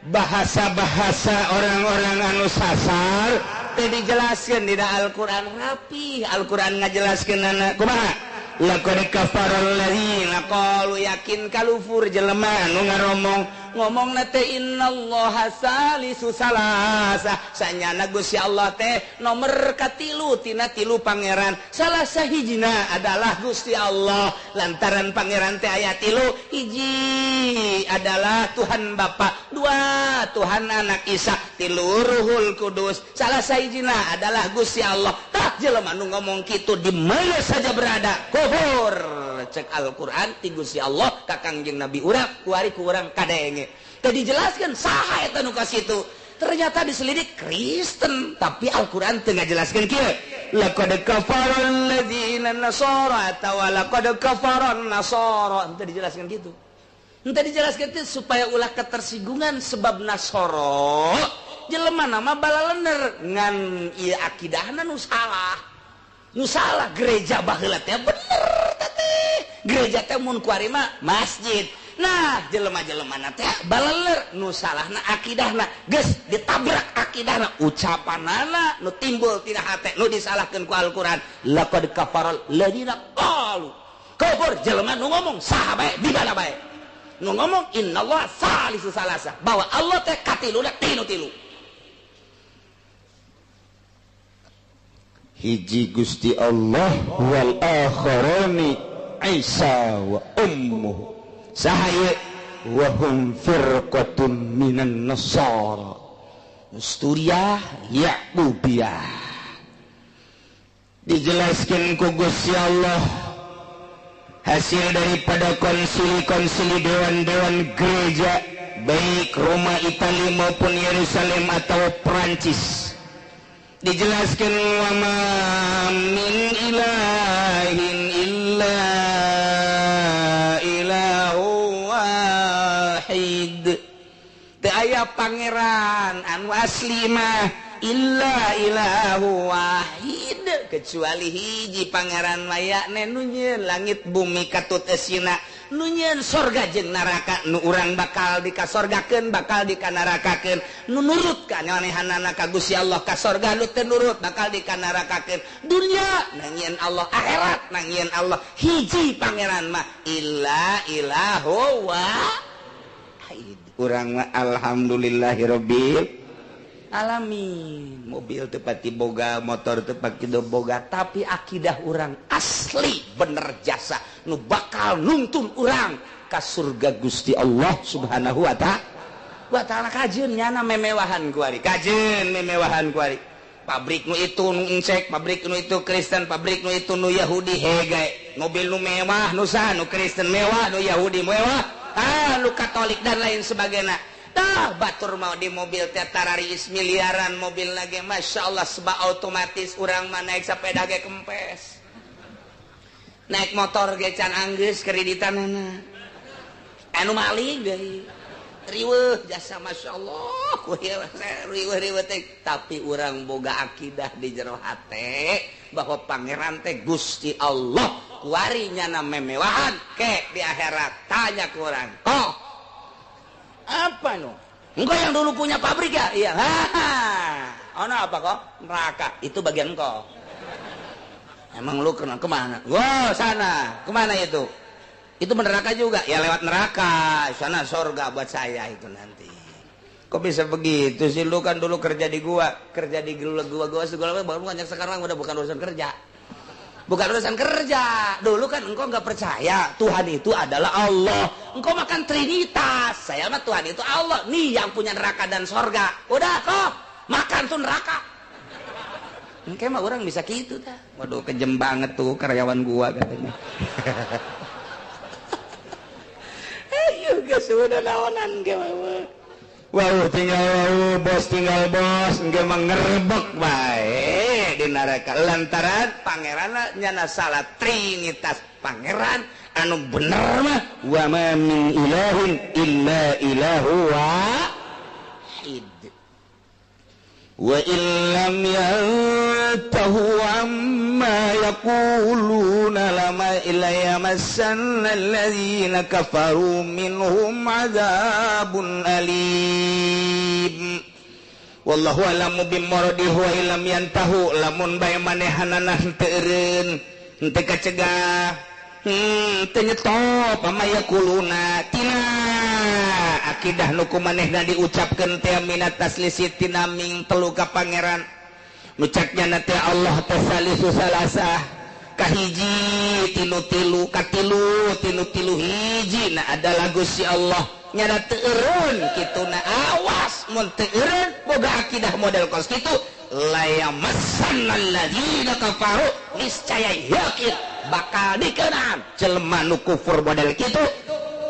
bahasa-bahasa orang-orang anu sasar teh dijelaskeun dina Al-Qur'an rapi. Al-Qur'an ngajelaskeun anak kumaha? Laqad kafara alladziina qalu yakin kalufur jelema anu ngaromong ngomongna teh innallaha salisu salasa sanyana Gusti Allah teh nomor katilu tina tilu pangeran salah sahijina adalah Gusti Allah lantaran pangeran teh aya tilu hiji adalah Tuhan Bapa dua Tuhan Anak Isa tilu Ruhul Kudus salah sahijina adalah Gusti Allah. Tah jelema nu ngomong kitu di mana saja berada kufur cek Al-Qur'an ti Gusti Allah ka Kangjeng Nabi urang kuari ku urang kadenge. Teu dijelaskeun saha eta nu ka situ. Ternyata diselidik Kristen, tapi Al-Qur'an teu ngajelaskeun kieu. Laqad kafara alladzina nasara atawa laqad kafara an-nasara. Henteu dijelaskeun kitu. Henteu dijelaskeun teh supaya ulah ketersinggungan sebab Nasara jelema nama balalener ngan ieu akidahna nu salah. Nu salah gereja baheula teh bener teh. Gereja teh mun kuari mah masjid. Nah, jelema-jelema teh baleler nu salahna akidahna geus ditabrak akidahna ucapanana nu timbul tina hate nu disalahkeun ku Al-Qur'an. Laqad kafaral ladzina qalu. Kufur jelema nu ngomong saha bae di mana bae. Nu ngomong innallaha salisu salasa bahwa Allah teh katiluna tinu tilu. Hiji Gusti Allah wal akharani Isa wa ummuhu sahaya wa hum firqatun minan nasara Nusturiyah Yaqubiyah. Dijelaskan ku Gusti Allah hasil daripada konsili-konsili dewan-dewan gereja baik Roma, Italia maupun Yerusalem atau Perancis. Dijelaskan wa ma min ilahin illa ilahu wahid. Teu aya pangeran anu asli mah illa ilahu wahid kecuali hiji pangeran mayakne nu nyieun langit bumi katut esina nu nyieun sorga jeung neraka nu urang bakal dikasorgakeun bakal dikanarakakeun nu nurut ka nyanehanana ka Gusti Allah ka sorga nu teu nurut bakal dikanarakakeun dunya nangieun Allah akhirat nangieun Allah hiji pangeran mah illa ilahu wahid. Urang mah alhamdulillahirabbil alamin. Mobil tepati boga, motor tepati boga, tapi akidah urang asli bener jasa nu bakal nuntun urang ka surga Gusti Allah Subhanahu wa ta'ala. Kajeun nyana memewahan kuari, kajeun memewahan kuari. Pabrik nu itu nu encek, pabrik nu itu Kristen, pabrik nu itu nu Yahudi hege. Mobil nu mewah nu saha, nu Kristen mewah, nu Yahudi mewah, nu Katolik dan lain sebagainya. Tah batur mau di mobil teh tararis miliaran mobil lagi masya Allah sebab otomatis urang mah naik sepeda ge kempes naik motor ge can anggeus kreditanana anu maling deui riweuh jasa masya Allah riweuh-riweuh teh. Tapi urang boga akidah di jero hate bahwa pangeran teh Gusti Allah kuari nyana memewahan ke di akhirat tanya ku urang kok apa no? Engkau yang dulu punya pabrik ya? Iya. Oh, no, apa kok? Neraka. Itu bagian engkau. Emang lu kena kemana? Wow, sana. Kemana itu? Itu neraka juga. Ya lewat neraka. Sana sorga buat saya itu nanti. Kok bisa begitu sih? Lu kan dulu kerja di gua. Kerja di gua segala macam. Baru sekarang udah bukan urusan kerja. Bukan urusan kerja. Dulu kan engkau nggak percaya Tuhan itu adalah Allah. Engkau makan Trinitas. Saya mah Tuhan itu Allah. Nih yang punya neraka dan sorga. Udah kok makan tuh neraka. Engke mah orang bisa gitu tah. Waduh kejem banget tuh karyawan gua katanya. Ayo geus udah naonan ge mah. Wau tinggal wau, bos tinggal bos, engke mah ngerebek bae di neraka lantaran pangeranna nyana salah trinitas pangeran anu bener mah wa ma min ilahin illa ilahu wahid. Wa illam yantahu amma yaquluna lama illa yamassanna alladzina kafaru minhum adzabun alim. Wallahu a'lamu bimuradihi wa illam yantahu lamun bae manehanana henteu eureun henteu kacegah teu nyetop amma yaquluna tina akidah nu ku manehna diucapkeun teh minat taslisi tina ming telu ka pangeran nu cek nyana teh Allah teh salisu salasah kahiji tinu tilu katilu tinu tilu hiji na adalah Gusti Allah nyana teu eureun kituna awas mun teu eureun boga akidah model kos kitu layamassanal ladzina kafaru niscaya yakin bakal dikenaan jelema nu kufur model kitu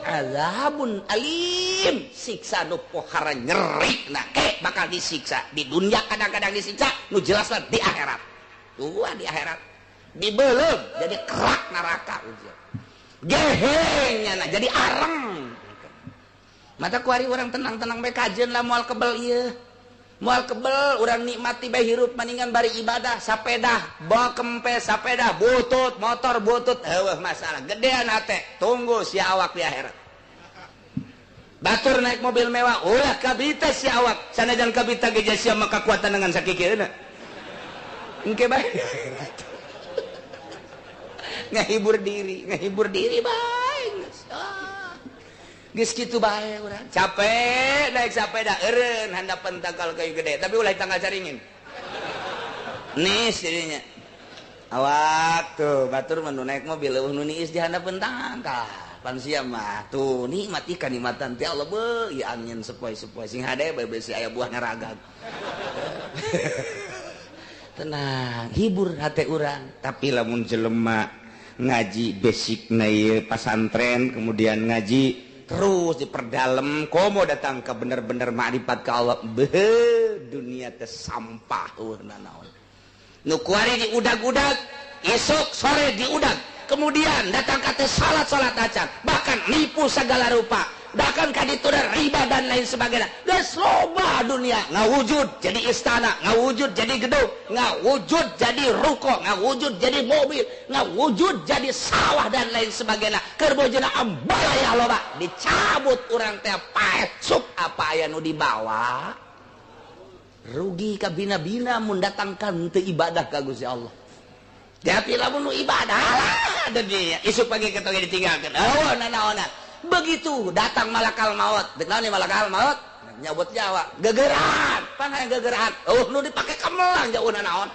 azabun alim siksa nu pohara nyeri nah bakal disiksa di dunia kadang-kadang disiksa nu jelas lah di akhirat wah di akhirat dibelem jadi kerak neraka gehengnya nah jadi areng mata kuari orang tenang-tenang bae kajeun lah moal kebel ieu moal kebel urang nikmati bae hirup maningan bari ibadah sapedah bawa kempes sapeda butut motor butut heueuh masalah gedean hate tunggu si awak di akhirat batur naik mobil mewah ulah kabita si awak sanajan kabita ge sia mah kakuatan dengan sakikieuna engke bae ngahibur diri bae geus kitu bae urang capek naik sapeda eureun handapeun tangkal kayu gede tapi ulah tanggal caringin nis jadinya awak tuh batur mah nu naik mobil eueuh nu niis di handapeun tangkal pan sia mah tuh nikmat ikan nikmatan teh Allah beuh ieu angin sepoi-sepoi sing hade bae besi aya buah ngaragag. Tenang hibur hate urang tapi lamun jelema ngaji basicna ieu pasantren kemudian ngaji terus diperdalam komo datang ke bener-bener ma'rifat ka Allah beuh dunia teh sampah eueuh nanaon nu kuari diudag-udag esok sore diudag kemudian datang ka teh salat-salat acan bahkan nipu segala rupa bahkan ka ditu riba dan lain sebagainya geus loba dunia ngawujud jadi istana ngawujud jadi gedung ngawujud jadi ruko ngawujud jadi mobil ngawujud jadi sawah dan lain sebagainya keur bojona ambalaya loba dicabut urang teh paeh sup apa aya nu dibawa rugi ka bina-bina mun datangkan teu ibadah ka Gusti Allah. Tapi lamun nu ibadah lah dunia isuk pagi ketoge ditinggalkeun eueuh nanaonan. Begitu datang malakal maut, dek naon malakal maut? Nyabut nyawa, gegeran, pan hayang gegeran. Oh, nu dipake kamelang jauhna naon.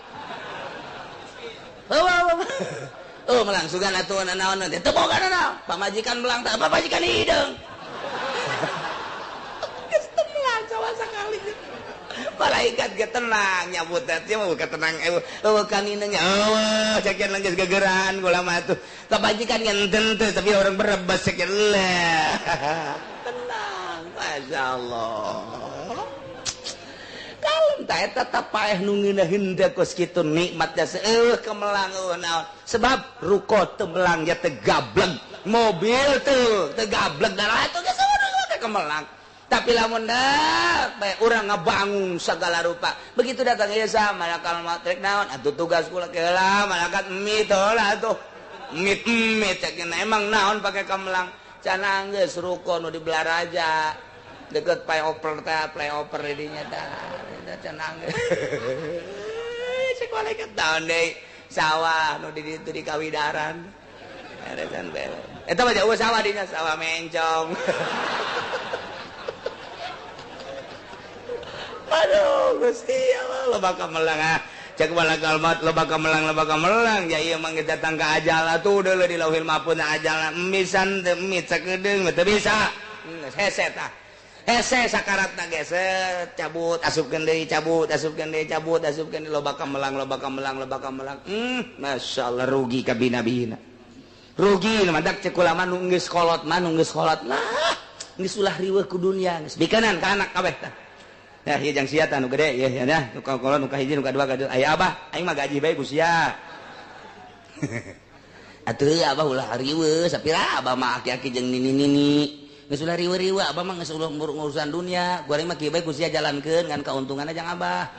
Oh, melang sugan atuh naon teh teu boga naon. Pamajikan melang teh pamajikan hideung. Geus teu melang sawa sakali. Malaikat ge tenang nyabut teh mah bukan tenang eueuh kaninanya eueuh cakian geus gegeran kula mah atuh. Kebajikan ngenten teh tapi orang berebas cakian lah. Tenang, masyaallah. Kalem tah eta teh paeh nu ngeunaheun teh kos kitu nikmatnya seueuh kemelang eueuh naon. Sebab ruko teu melang ya teu gableng, mobil teu teu gableng darah atuh geus eueuh kemelang. Tapi lamun dah bae urang ngabangun segala rupa. Begitu datang ieu sa malakal maut rek naon atuh tugas kula heula malaikat mie heula atuh. Mie mie cek emang naon pake kamelang. Cenah geus ruko nu di Belaraja. Deket flyover teh flyover di dinya tah. Cenah geus. Cek malaikat naon deui sawah nu di ditu di Kawidaran. Eresan bele. Eta mah jauh sawah dinya sawah mencong. Aduh Gusti Allah loba kamelang ah cek malakal maut loba kamelang ya ieu mah geus datang ka ajal atuh deuleu di lauhil mahfuz ajal misan teu mit sakedeung teu bisa geus hese tah Hese sakaratna ge set cabut asupkeun deui cabut asupkeun deui cabut asupkeun deui loba kamelang loba kamelang loba kamelang. Masyaallah rugi ka bina-bina. Rugi madak cek ulama nu geus kolot mah nu geus kolot lah geus ulah riweuh ku dunya geus bikenan ka anak kabeh tah. Nah, ieu jang sia tah nu gede ieu ya dah nu kolot nu kahiji nu kadua kadua aya abah aing mah gaji bae ku sia. Atuh abah ulah riweuh sapira abah mah aki-aki jeung nini-nini geus ulah riweuh-riweuh abah mah geus ulah urusan dunia goreng mah kieu bae ku sia jalankeun ngan kauntunganna jang abah.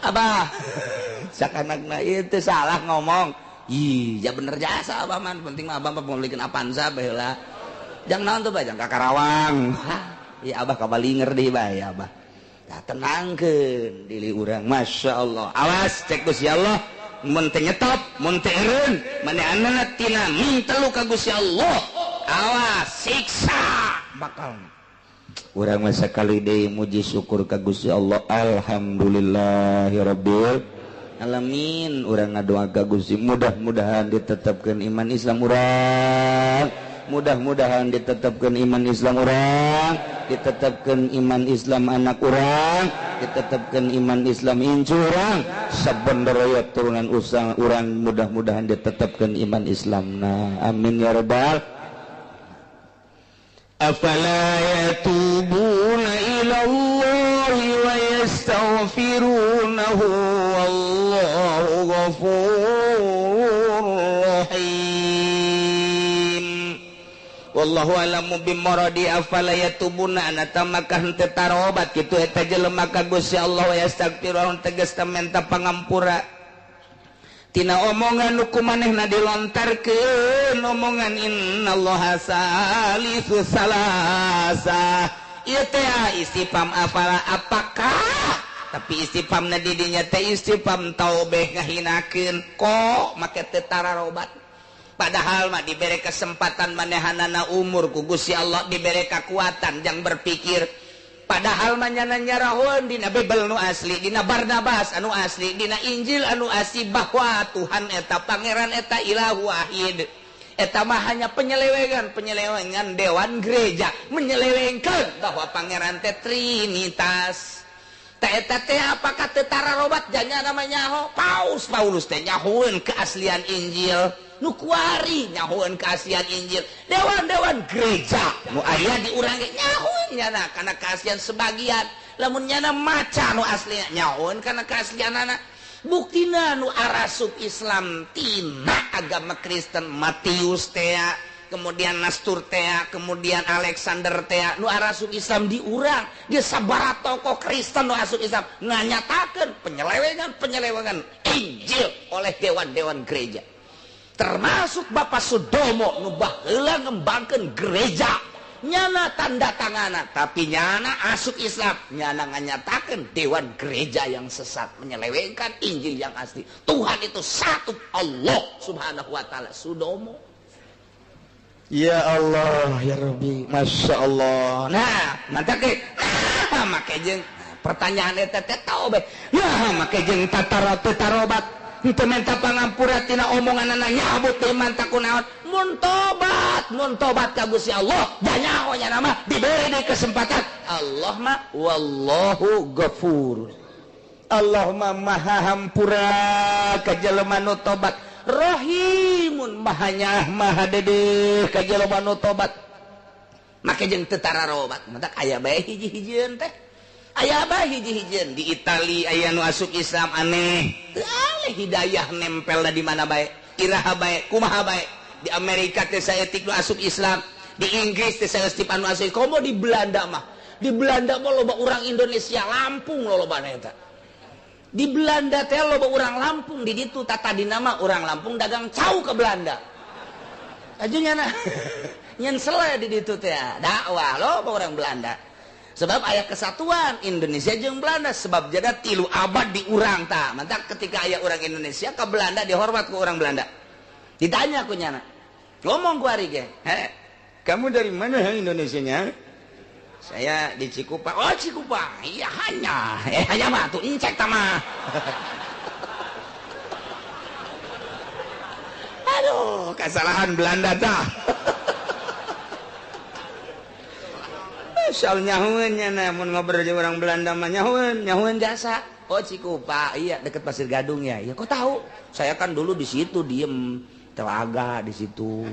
Abah sakanakna ieu teh salah ngomong. Ih, ya bener jasa abah mah penting mah abah mah pemilikeun Avanza bae heula. Jang naon tuh bae jang ka Karawang. Ieu abah kabalinger deui bae abah. Tah tenangkeun diri urang masyaallah. Awas cek Gusti Allah mun teu nyetop mun teu eureun manehanna tina mintelu ka Gusti Allah. Awas siksa bakal. Urang mah sakali deui muji syukur ka Gusti Allah alhamdulillahirabbil alamin. Urang ngadoa ka Gusti mudah-mudahan ditetapkeun iman Islam urang. Mudah-mudahan ditetapkan iman Islam urang, ditetapkan iman Islam anak urang, ditetapkan iman Islam incu urang, sabenderaya turunan usang urang mudah-mudahan ditetapkan iman Islam. Nah, amin ya rabbal. Afala yatubuna ila Allahi wa yastaghfirunahu wallahu ghafurur rahim. Wallahu alamu bimuradi afala yatubuna anata maka henteu tarobat kitu eta jelema ka Gusti Allah wa yastaghfirun tegas menta pangampura tina omongan nu kumanehna dilontarkeun omongan innallaha salisu salasa ieu teh istifham afala apakah tapi istifhamna di dinya teh istifham taubeh ngahinakeun kok make teu tararobat. Padahal mah diberi kesempatan manehanana umur ku Gusti Allah diberi kekuatan jang berpikir. Padahal mah nyana nyarahun dina Bible nu asli, dina Barnabas anu asli, dina Injil anu asli bahwa Tuhan eta pangeran eta ilahu wahid. Eta mah hanya penyelewengan dewan gereja menyelewengkeun bahwa pangeran teh Trinitas. Teh eta teh apakah teu tararobat janya namanya nyaho? Paus Paulus teh nyahoeun keaslian Injil. Nu kuari nyahoeun keaslian Injil dewan-dewan gereja nu aya di urang ge nyahoeun nyana kana keaslian sebagian lamun nyana maca nu asli nyahoeun kana keaslianana buktina nu arasup Islam tina agama Kristen Matius tea kemudian Nastur tea kemudian Alexander tea nu arasup Islam di urang dia sabaraha tokoh Kristen nu asup Islam nganyatakeun penyelewengan Injil oleh dewan-dewan gereja termasuk Bapak Sudomo nu baheula ngembangkeun gereja nyana tanda tangana tapi nyana asup Islam nyana nganyatakeun dewan gereja yang sesat menyelewengkan Injil yang asli Tuhan itu satu Allah Subhanahu wa taala. Sudomo ya Allah ya Rabbi Masya Allah. Nah mantap ke nah, make jeung pertanyaan eta teh taobe nah make jeung tatarobat henteu menta pangampura tina omonganana nyabut teh manta kunaon mun tobat ka Gusti Allah janyaho nya mah diberi deui kesempatan Allah mah wallahu ghafur Allah mah maha hampura ka jelema nu tobat rahimun maha nyaah maha dedeh ka jelema nu tobat make jeung teu tararobat matak aya bae hiji-hijieun teh aya bae hiji-hijieun di Itali aya nu asup Islam aneh teu aleh hidayah nempelna di mana bae iraha bae kumaha bae di Amerika teh saeutik nu asup Islam di Inggris teh saeutik anu asup komo di Belanda mah loba urang Indonesia Lampung lolobana eta di Belanda teh loba urang Lampung di ditu tata dinama urang Lampung dagang cau ke Belanda aju nyana nyen sele di ditu teh dakwah loba urang Belanda sebab aya kesatuan Indonesia jeung Belanda sebab jada 3 abad di urang tah mantak ketika aya urang Indonesia ke Belanda dihormat ku urang Belanda ditanya ku nyana ngomong ku ari ge kamu dari mana Indonesianya saya di Cikupa. Oh Cikupa iya hanya hanya mah tuh incek tama. Aduh kesalahan Belanda tah. Soal nyahueun nya mun ngobrol jeung orang Belanda mah nyahueun, nyahueun jasa. Oh Cikupa, iya deket Pasir Gadung ya. Ya kok tahu? Saya kan dulu di situ diem telaga di situ.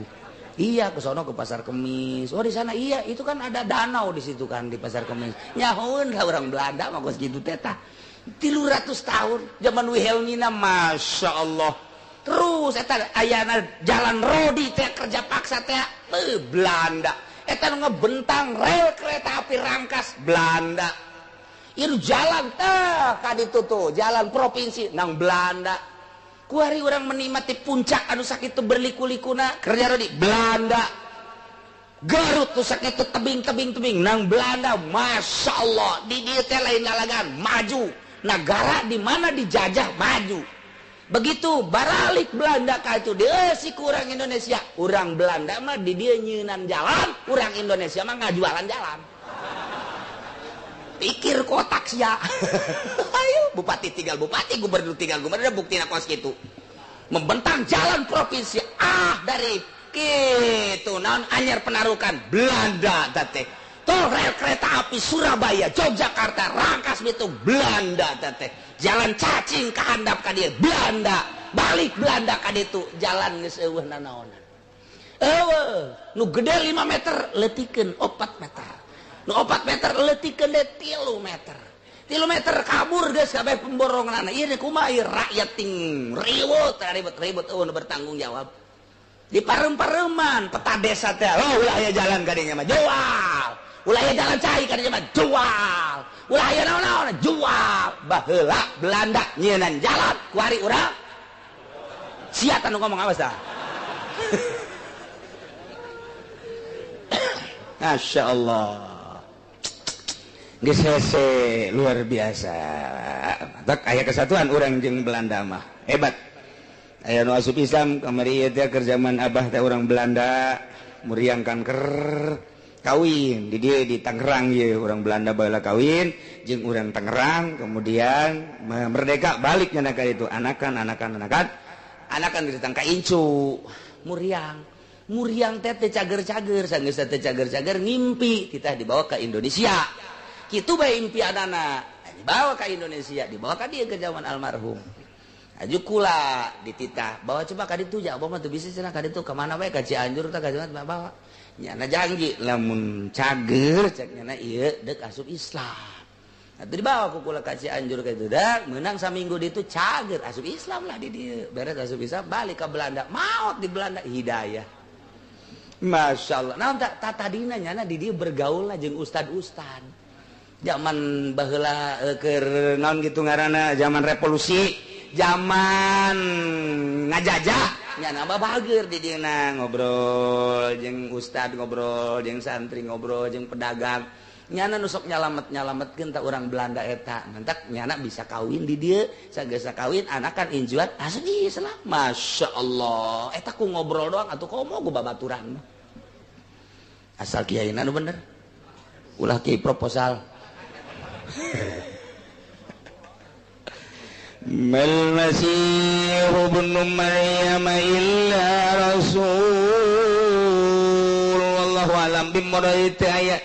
Iya ke sono ke Pasar Kemis. Oh di sana iya, itu kan ada danau di situ kan di Pasar Kemis. Nyahueun lah orang Belanda mah kos kitu teh tah. 300 tahun zaman Wilhelmina, Masya Allah. Terus eta ayana jalan rodi teh kerja paksa teh Belanda. Eta nu ngebentang rel kereta api Rangkas Belanda. Ieu jalan teh ka ditu tuh, jalan provinsi nang Belanda. Kuari urang menikmati puncak anu sakitu berliku-likuna kerja rodi Belanda. Garut tuh sakitu tebing-tebing-tebing nang Belanda. Masya Allah, di dieu teh lain lalagan maju. Negara di mana dijajah maju. Begitu baralik Belanda ka itu dia si kurang Indonesia. Urang Belanda mah di dia nyeunan jalan, urang Indonesia mah ngajualan jalan. Pikir kotak sia. Ayo bupati tinggal bupati, gubernur tinggal gubernur, buktina kos kitu. Membentang jalan provinsi ah dari kitu naon anyar penarukan Belanda teh. Tol rel kereta api Surabaya, Yogyakarta, Rangkas Bitung, Belanda teh. Jalan cacing ka handap ka dieu, Belanda. Balik Belanda ka ditu, jalan geus eueuh nanaonan. Eueuh, nu gede 5 meter leutikeun 4 meter. Nu 4 meter leutikeun deui 3 meter. 3 meter kabur geus kabeh pemboronganna. Ieu kumaha ieu rakyat ting ribut, ribut-ribut eueuh nu bertanggung jawab. Di parem-pareman peta desa teh, oh ulah aya jalan ka dinya mah jual. Ulah aya jalan cai ka dinya mah jual. Ulah aya naon-naon jual. Baheula Belanda nyieunnan jalan kuari urang. Sia tah nu ngomong awas tah. Masya Allah. Geus hese luar biasa. Matak aya kesatuan urang jeung Belanda mah. Hebat. Aya nu asup Islam kamari ieu teh keur zaman abah teh urang Belanda muriang kanker kawin di dieu di Tangerang ieu urang Belanda baheula kawin jeung urang Tangerang kemudian merdeka balik nya ka ditu anakan anakan anakan anakan ditang ka incu muriang muriang teh teh cager-cager sanggeus teh cager-cager ngimpi kita dibawa ke Indonesia kitu bae impianana dibawa ke Indonesia dibawa ka dieu ke zaman almarhum aju kula dititah bawa coba ka ditu ja abah mah teu bisa cenah ka ditu ka mana bae ka Cianjur tah ka Jawa bawa nyana janji lamun cager cek nyana ieu deuk asup Islam atuh dibawa ku kula ka Cianjur ka ditu dah meunang saminggu ditu cager asup Islam lah di dieu beres asup Islam balik ka Belanda maot di Belanda hidayah Masya Allah naon tak tadina nyana di dieu bergaul lah jeung ustad-ustad zaman baheula keur naon kitu ngaranna zaman revolusi zaman ngajajah nyana mah bager di dieuna ngobrol jeung ustad ngobrol jeung santri ngobrol jeung pedagang nyana nu sok nyalamet-nyalametkeun ta urang Belanda eta mantak nyana bisa kawin di dieu sagesa kawin anakan injuan asli Islam Masya Allah eta ku ngobrol doang atuh komo ku babaturan asal kiaina nu bener ulah kiai proposal. Mal Masihu ibnu Maryam illa rasul wallahu alam bimuradi ayat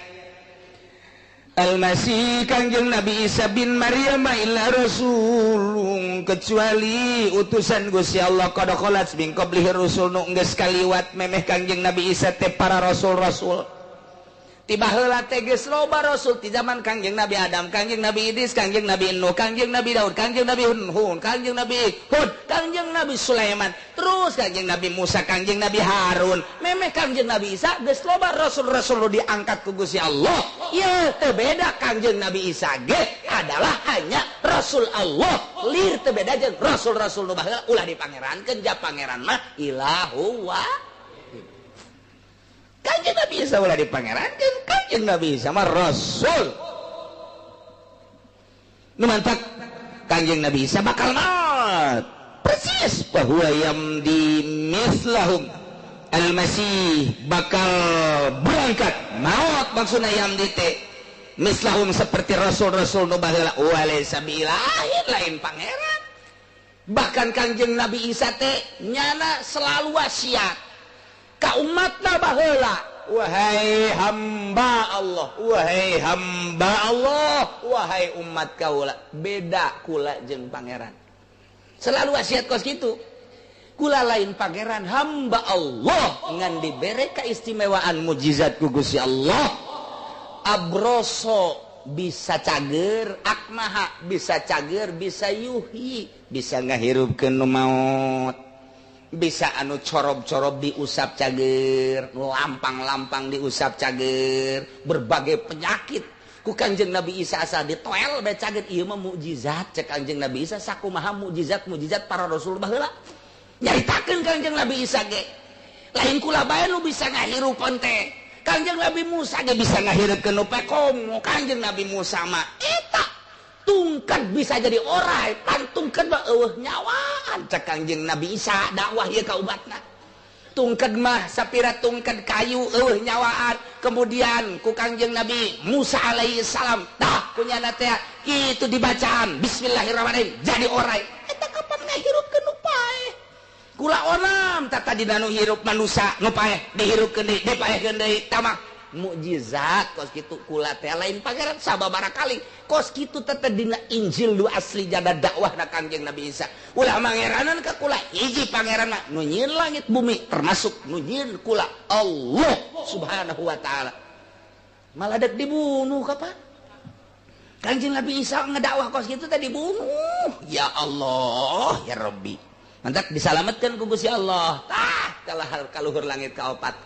Al-Masih Kangjeng Nabi Isa bin Maryam illa rasul kecuali utusan Gusti Allah qad khalat min qablihi rusul nu geus kaliwat memeh Kangjeng Nabi Isa teh para rasul-rasul. Tiba heula teh geus loba rasul ti zaman Kangjeng Nabi Adam, Kangjeng Nabi Idris, Kangjeng Nabi Nuh, Kangjeng Nabi Daud, Kangjeng Nabi Hud, Kangjeng Nabi Hud, Kangjeng Nabi Sulaiman, terus Kangjeng Nabi Musa, Kangjeng Nabi Harun, memeh Kangjeng Nabi Isa geus loba rasul-rasul nu diangkat ku Gusti Allah. Ieu teu beda Kangjeng Nabi Isa ge adalah hanya rasul Allah. Lir teu beda jeung rasul-rasul nu baheula ulah dipangerankeun ja pangeran mah ilahu wa Kanjeng Nabi Isa ulah dipangerankeun, Kanjeng Nabi Isa mah rasul. Nu mantak Kanjeng Nabi Isa bakal maut. Persis bahwa yamdi mislahum Al-Masih bakal berangkat maut maksudna yamdi teh mislahum seperti rasul-rasul nu baheula walaysa biilahin lain pangeran. Bahkan Kanjeng Nabi Isa teh nyana selalu wasiat ka umatna baheula Wahai hamba Allah, wahai hamba Allah, wahai umat kaula, beda kula jeung pangeran. Selalu wasiat kos kitu. Kula lain pangeran, hamba Allah ngan dibere keistimewaan mujizat ku Gusti Allah. Abroso bisa cager, akmaha bisa cager, bisa yuhi, bisa ngahirupkeun nu maot. Bisa anu corob-corob diusap cager, lampang-lampang diusap cager, berbagai penyakit ku Kangjeng Nabi Isa asa ditoel bae cager. Ieu mah mukjizat cek Kangjeng Nabi Isa, sakumaha mukjizat-mukjizat para rasul baheula. Nyaritakeun Kangjeng Nabi Isa ge, lain kula bae nu bisa ngahirupan teh. Kangjeng Nabi Musa ge bisa ngahirupkeun nu komo Kangjeng Nabi Musa mah eta tungkat bisa jadi orai, pantungkeun mah eueuh nyawaan cek Kangjeng Nabi Isa dakwah ieu ka umatna. Tungkeun mah sapira tungkeun kayu eueuh nyawaan, kemudian ku Kangjeng Nabi Musa alaihi salam tah kunyana teh kitu dibacaan bismillahirrahmanirrahim jadi orai. Eta kapan ngahirupkeun nu paeh? Kula onam tah tadina nu hirup manusa nu paeh dihirupkeun deui, dipaehkeun deui tamah mukjizat kos kitu. Kula teh lain pangeran sababaraha kali kos kitu teh dina Injil nu asli jada dakwahna Kangjeng Nabi Isa. Ulah mangeranan ka kula hiji pangeran nu nyieun langit bumi termasuk nu nyieun kula Allah Subhanahu wa taala. Malah dek dibunuh kapan Kangjeng Nabi Isa ngedakwah kos kitu teh dibunuh. Ya Allah ya Rabbi, mantak disalametkeun ku Gusti Allah tah kalah kaluhur langit kaopat.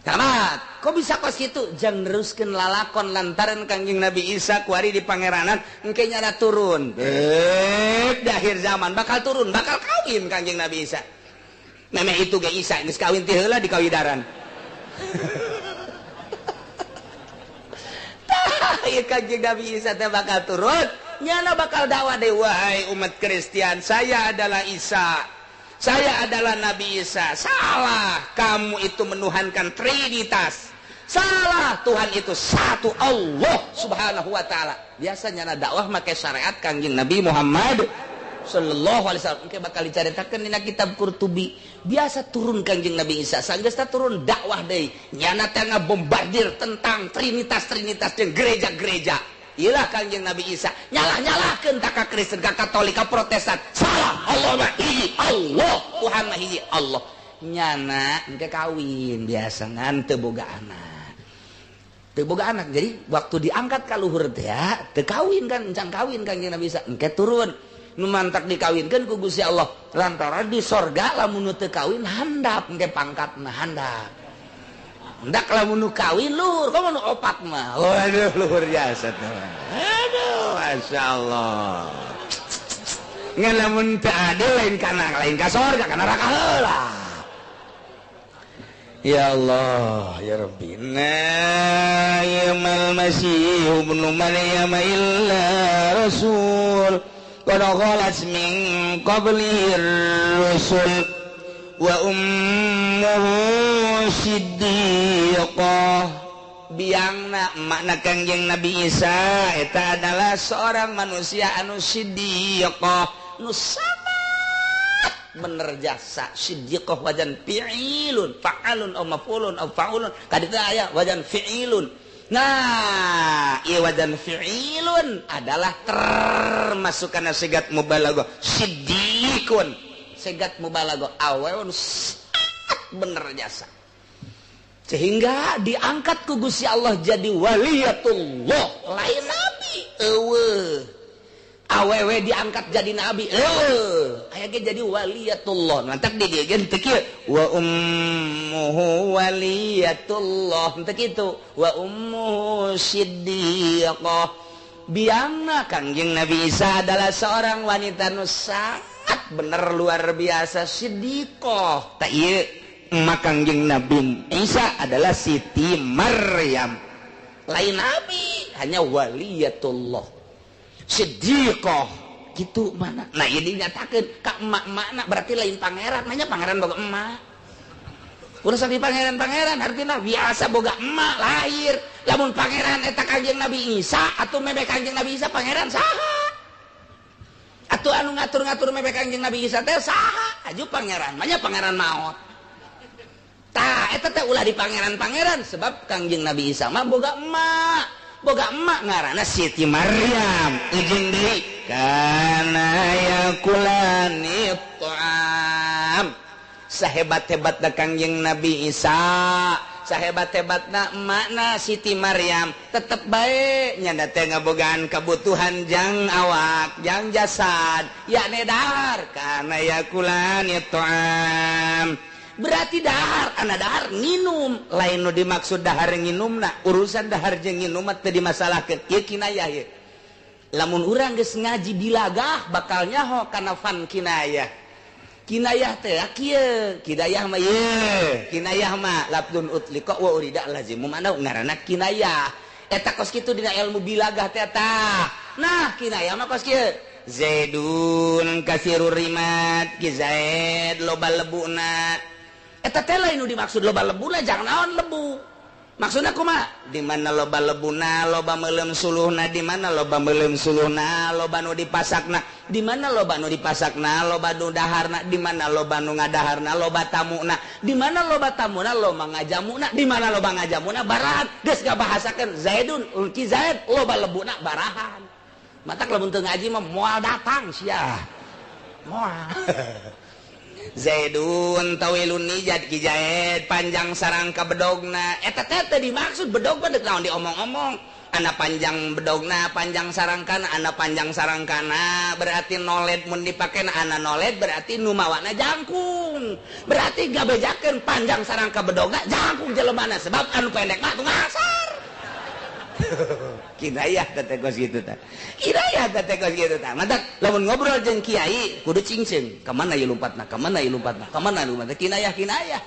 Tamat, kok bisa kos kitu? Jang neruskeun lalakon lantaran Kangjeng Nabi Isa kuari di pangeranan engke nyana turun. Di akhir zaman bakal turun, bakal kawin Kangjeng Nabi Isa. Memeh itu ge Isa geus kawin ti heula di kawidaran. Tah, ieu Kangjeng Nabi Isa teh bakal turun, nyana bakal dakwah deui, wahai umat Kristian, saya adalah Isa. Saya adalah Nabi Isa. Salah, kamu itu menuhankan Trinitas. Salah, Tuhan itu satu Allah Subhanahu wa taala. Biasanya na dakwah make syariat Kangjeng Nabi Muhammad sallallahu alaihi wasallam. Engke bakal dicaritakeun dina kitab Qurtubi. Biasa turun Kangjeng Nabi Isa, sanggeus turun dakwah deui. Nyana teh ngabombardir tentang Trinitas-trinitas jeung gereja-gereja. Iyalah Kangjeng Nabi Isa nyalah-nyalahkeun tak ka Kristen, ka Katolik, ka Protestan. Salah, Allah mah hiji, Allah Tuhan mah hiji, Allah. Nyana engke kawin biasa ngan teu boga anak. Teu boga anak. Jadi waktu diangkat ka luhur teh teu kawin kan, encan kawin Kangjeng Nabi Isa. Engke turun nu mantak dikawinkeun ku Gusti Allah. Lantaran di sorga lamun teu kawin handap engke pangkatna handap. Ndak lamun nu kawin luhur, komo nu opat mah. Waduh luhur jasa teh. Aduh, masyaallah. Ngan lamun teu adil lain kana lain ka sorga ka neraka heula. Ya Allah, ya Rabbi. Na yamal masih ibnu Maryam illa rasul qad khalat min qablihi rusul wa ummuhu siddiqah. Biangna makna Kangjeng Nabi Isa eta adalah seorang manusia anu siddiqah, nu sangat bener jasa. Siddiqah wajan fi'ilun, fa'alun aw maf'ulun aw fa'ulun, kaditu aya wajan fi'ilun. Nah, ieu wajan fi'ilun adalah termasuk kana sigat mubalaghah siddiqun. Segat mubalaghah awewe sangat bener jasa sehingga diangkat ku Gusti Allah jadi waliyatullah, lain nabi eueuh. Awewe diangkat jadi nabi eueuh, aya ge jadi waliyatullah. Mantak di dieu ge teu kieu wa ummuhu waliyatullah, teu kitu wa ummuhu siddiqah. Biangna Kangjeng Nabi Isa adalah seorang wanita nu sangat bener luar biasa siddiqah. Tak ieu emak Kangjeng Nabi Isa adalah Siti Maryam, lain nabi, hanya waliyatullah siddiqah gitu mana. Nah ieu dinyatakeun ka emak-emakna berarti lain pangeran, nanya pangeran boga emak. Urusan di pangeran-pangeran artinya biasa boga emak lahir. Lamun pangeran eta Kangjeng Nabi Isa atau mebe Kangjeng Nabi Isa pangeran saha? Atuh anu ngatur-ngatur mebe Kangjeng Nabi Isa teh saha? Aju pangeran, manya pangeran maot. Tah eta teh ulah di pangeran-pangeran sebab Kangjeng Nabi Isa mah boga emak. Boga emak ngaranna Siti Maryam. Ujung deui kana yakulani ta'am. Sahebat-hebatna Kangjeng Nabi Isa, sahebat-hebatna emakna Siti Maryam, tetep bae nyanda teh ngabogaan kebutuhan jang awak, jang jasad, yakni dahar kana yakulani ta'am. Berarti dahar, ana dahar nginum, lain nu dimaksud dahar nginumna, urusan dahar jeung nginum mah teu dimasalahkeun. Ieu kinayah ieu. Lamun urang geus ngaji bilagah bakal nyaho kana fan kinayah. Kinayah teh kieu, kinayah mah ieu, kinayah mah lafdzun utliqa wa urida lazimu mana ngaranna kinayah. Eta kos kitu dina ilmu bilagah teh tah. Nah, kinayah mah kos kieu. Zaidun kasirur rimat, ki Zaid loba lebuna. Eta teh lain nu dimaksud loba lebuna jangan naon lebu. Maksudna kumaha? Di mana loba lebuna, loba meuleum suluhna, di mana loba meuleum suluhna, loba nu dipasakna, di mana loba nu dipasakna, loba nu daharna, di mana loba nu ngadaharna, loba tamuna, di mana loba tamuna, loba ngajamuna, di mana loba ngajamuna barahan. Geus ngabahasakeun Zaidun, ki Zaid loba lebuna barahan. Matak lamun teu ngaji mah moal datang sia. Moal. Zaidun tawilun nijad ki Zaid panjang sarangka bedogna. Eta teh teu dimaksud bedog mah deuk naon diomong-omong. Ana panjang bedogna, panjang sarangkana, ana panjang sarangkana berarti noled mun dipake, ana noled berarti nu mawana jangkung. Berarti gabejakeun panjang sarangka bedogna jangkung jelemana sebab anu pendek mah tuh ngasar. Kinayah teh kos kitu tah. Kinayah teh kos kitu tah. Matak lamun ngobrol jeung kiai kudu cingceung. Ka mana ieu lompatna? Ka mana ieu lompatna? Ka mana lompatna? Kinayah kinayah.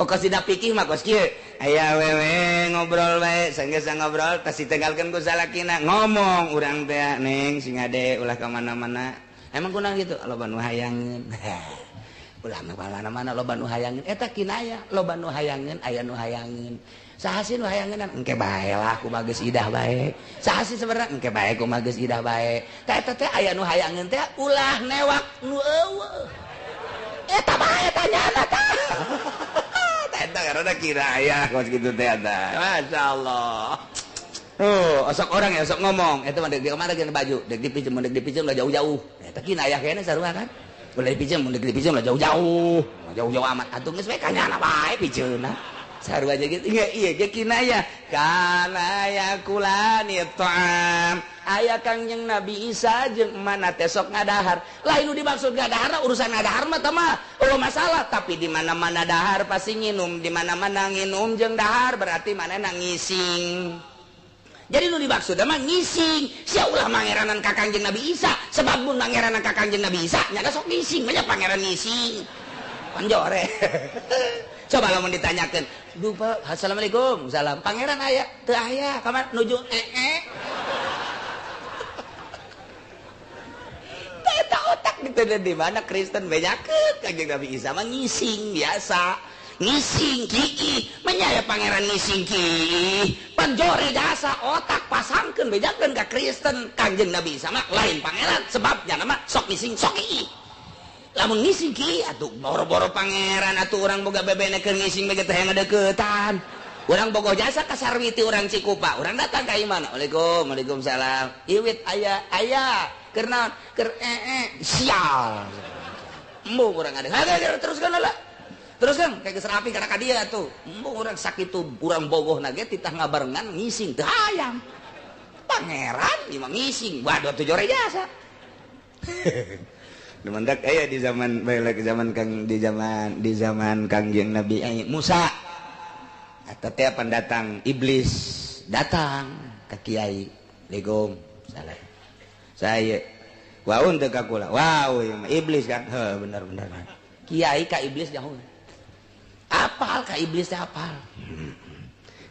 Oh kos dina pikih mah kos kieu. Aya wewe ngobrol bae, sanggeus ngobrol tas ditenggalkeun ku salakina. Ngomong urang teh neng sing ade ulah ka mana-mana. Emang kunaon kitu? Loba nu hayangeun. Ulah ka mana-mana loba nu hayangeun. Eta kinayah, loba nu hayangeun, aya nu hayangeun. Saha sih nu hayangeun? Engke bae lah kumaha geus idah bae. Saha sih sebenarnya? Engke bae kumaha geus idah bae. Tah eta teh aya nu hayangeun teh ulah newak nu eueuh. Eta bae tanyana tah. Tah eta karena kinayah kos kitu teh eta. Masyaallah. Oh, osok orang ya osok ngomong. Eta mah deuk di kamana geuna baju, deuk dipinjem, deuk dipinjem lah jauh-jauh. Eta kinayah kene sarua kan. Ulah dipinjem, deuk dipinjem lah jauh-jauh. Jauh-jauh amat atuh geus we kanyana bae pijeunna. Sarua aja gitu. Iya, iya, ge kinayah. Kana yakulani ta'am. Aya Kangjeng Nabi Isa jeung mana teh sok ngadahar. Lain nu dimaksud ngadahar urusan ngadahar mah teh mah eueuh masalah, tapi di mana-mana dahar pasti nginum, di mana-mana nginum jeung dahar berarti manehna ngising. Jadi nu dimaksud mah ngising. Sia ulah mangeranan ka Kangjeng Nabi Isa, sebab mun mangeranan ka Kangjeng Nabi Isa nya sok ngising, banyak pangeran ngising. Panjore. Coba lamun ditanyakeun, "Duh, Pak, assalamualaikum." Salam. Pangeran aya? Teu aya. Kamar nuju ee. Eta otak gitu di mana Kristen bejakeun Kangjeng Nabi Isa mah ngising biasa. Ngising kiki, menyaya pangeran ngising ki. Panjore jasa otak pasangkeun bejakeun ka Kristen. Kangjeng Nabi Isa mah lain pangeran sebab nya mah sok ngising sok ki. Lamun ngising ki atuh boro-boro pangeran atuh urang boga bebene keur ngising bege teh ngadeukeutan. Urang bogoh jasa ka Sarwiti urang Cikupa, urang datang ka imana. Waalaikum, waalaikumsalam. Iwit aya aya keur naon? Keur sial. Embung urang ada. Teruskeun lah. Teruskeun kayak geus rapi kana ka dia atuh. Embung urang sakitu urang bogohna ge titah ngabarengan ngising teu hayang. Pangeran ieu mah ngising, waduh atuh jore jasa. Dumandak aya di zaman balik zaman Kang di zaman Kangjeng Nabi Musa. Eta teh pendatang iblis datang ke kiai. Assalamualaikum. Salam. Saya waun teu ka kula. Wow, ieu mah iblis kan. Heuh, bener bener. Kiai ka iblis jauh. Apal ka iblis teh apal.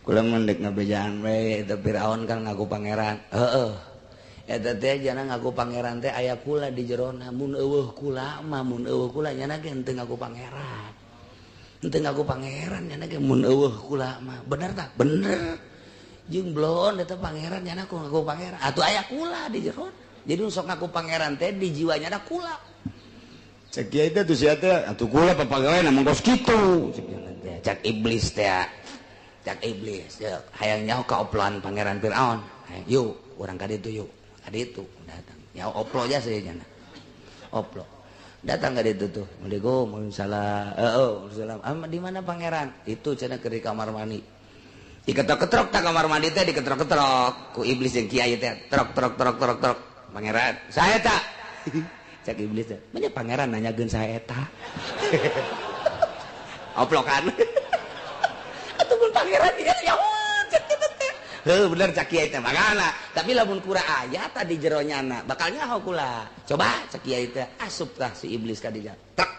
Kula mun deuk ngabejaan we eta Firaun kan ngaku pangeran. Heueuh. Eta teh jana ngaku pangeran teh aya kula di jerona, mun eueuh kula mah mun eueuh kula nyana ge henteu ngaku pangeran. Henteu ngaku pangeran nyana ge mun eueuh kula mah. Bener tah? Bener. Jeung blon eta pangeran nyana ku ngaku pangeran. Atuh aya kula di jerona. Jadi sok ngaku pangeran teh di jiwanya ada kula. Cek kiai teh tuh sia teh atuh kula papagawe na mung kos kitu. Cek iblis teh. Cek iblis hayang nyaho ka oploan Pangeran Firaun. Yuk, urang ka ditu yuk. Ka ditu datang. Nyaho oplo aja sih nya. Oplo. Datang ka ditu tuh. Assalamualaikum, waalaikumsalam. Heeh, waalaikumsalam. Di mana pangeran? Itu cenah keur di kamar mandi. Diketrok-ketrok tak kamar mandi teh diketrok-ketrok ku iblis jeung kiai teh. Trok trok trok trok trok. Pangeran, saya tak. Cek iblis teh, banyak pangeran nanyakeun saya eta. Oplokan. Atuh mun pangeran ieu ya cek kitu teh. Heuh bener cek kiai teh makana, tapi lamun kura aya tadi jero nyana, bakal nyaho kula. Coba cek kiai teh asup tah si iblis ka dinya. Trek.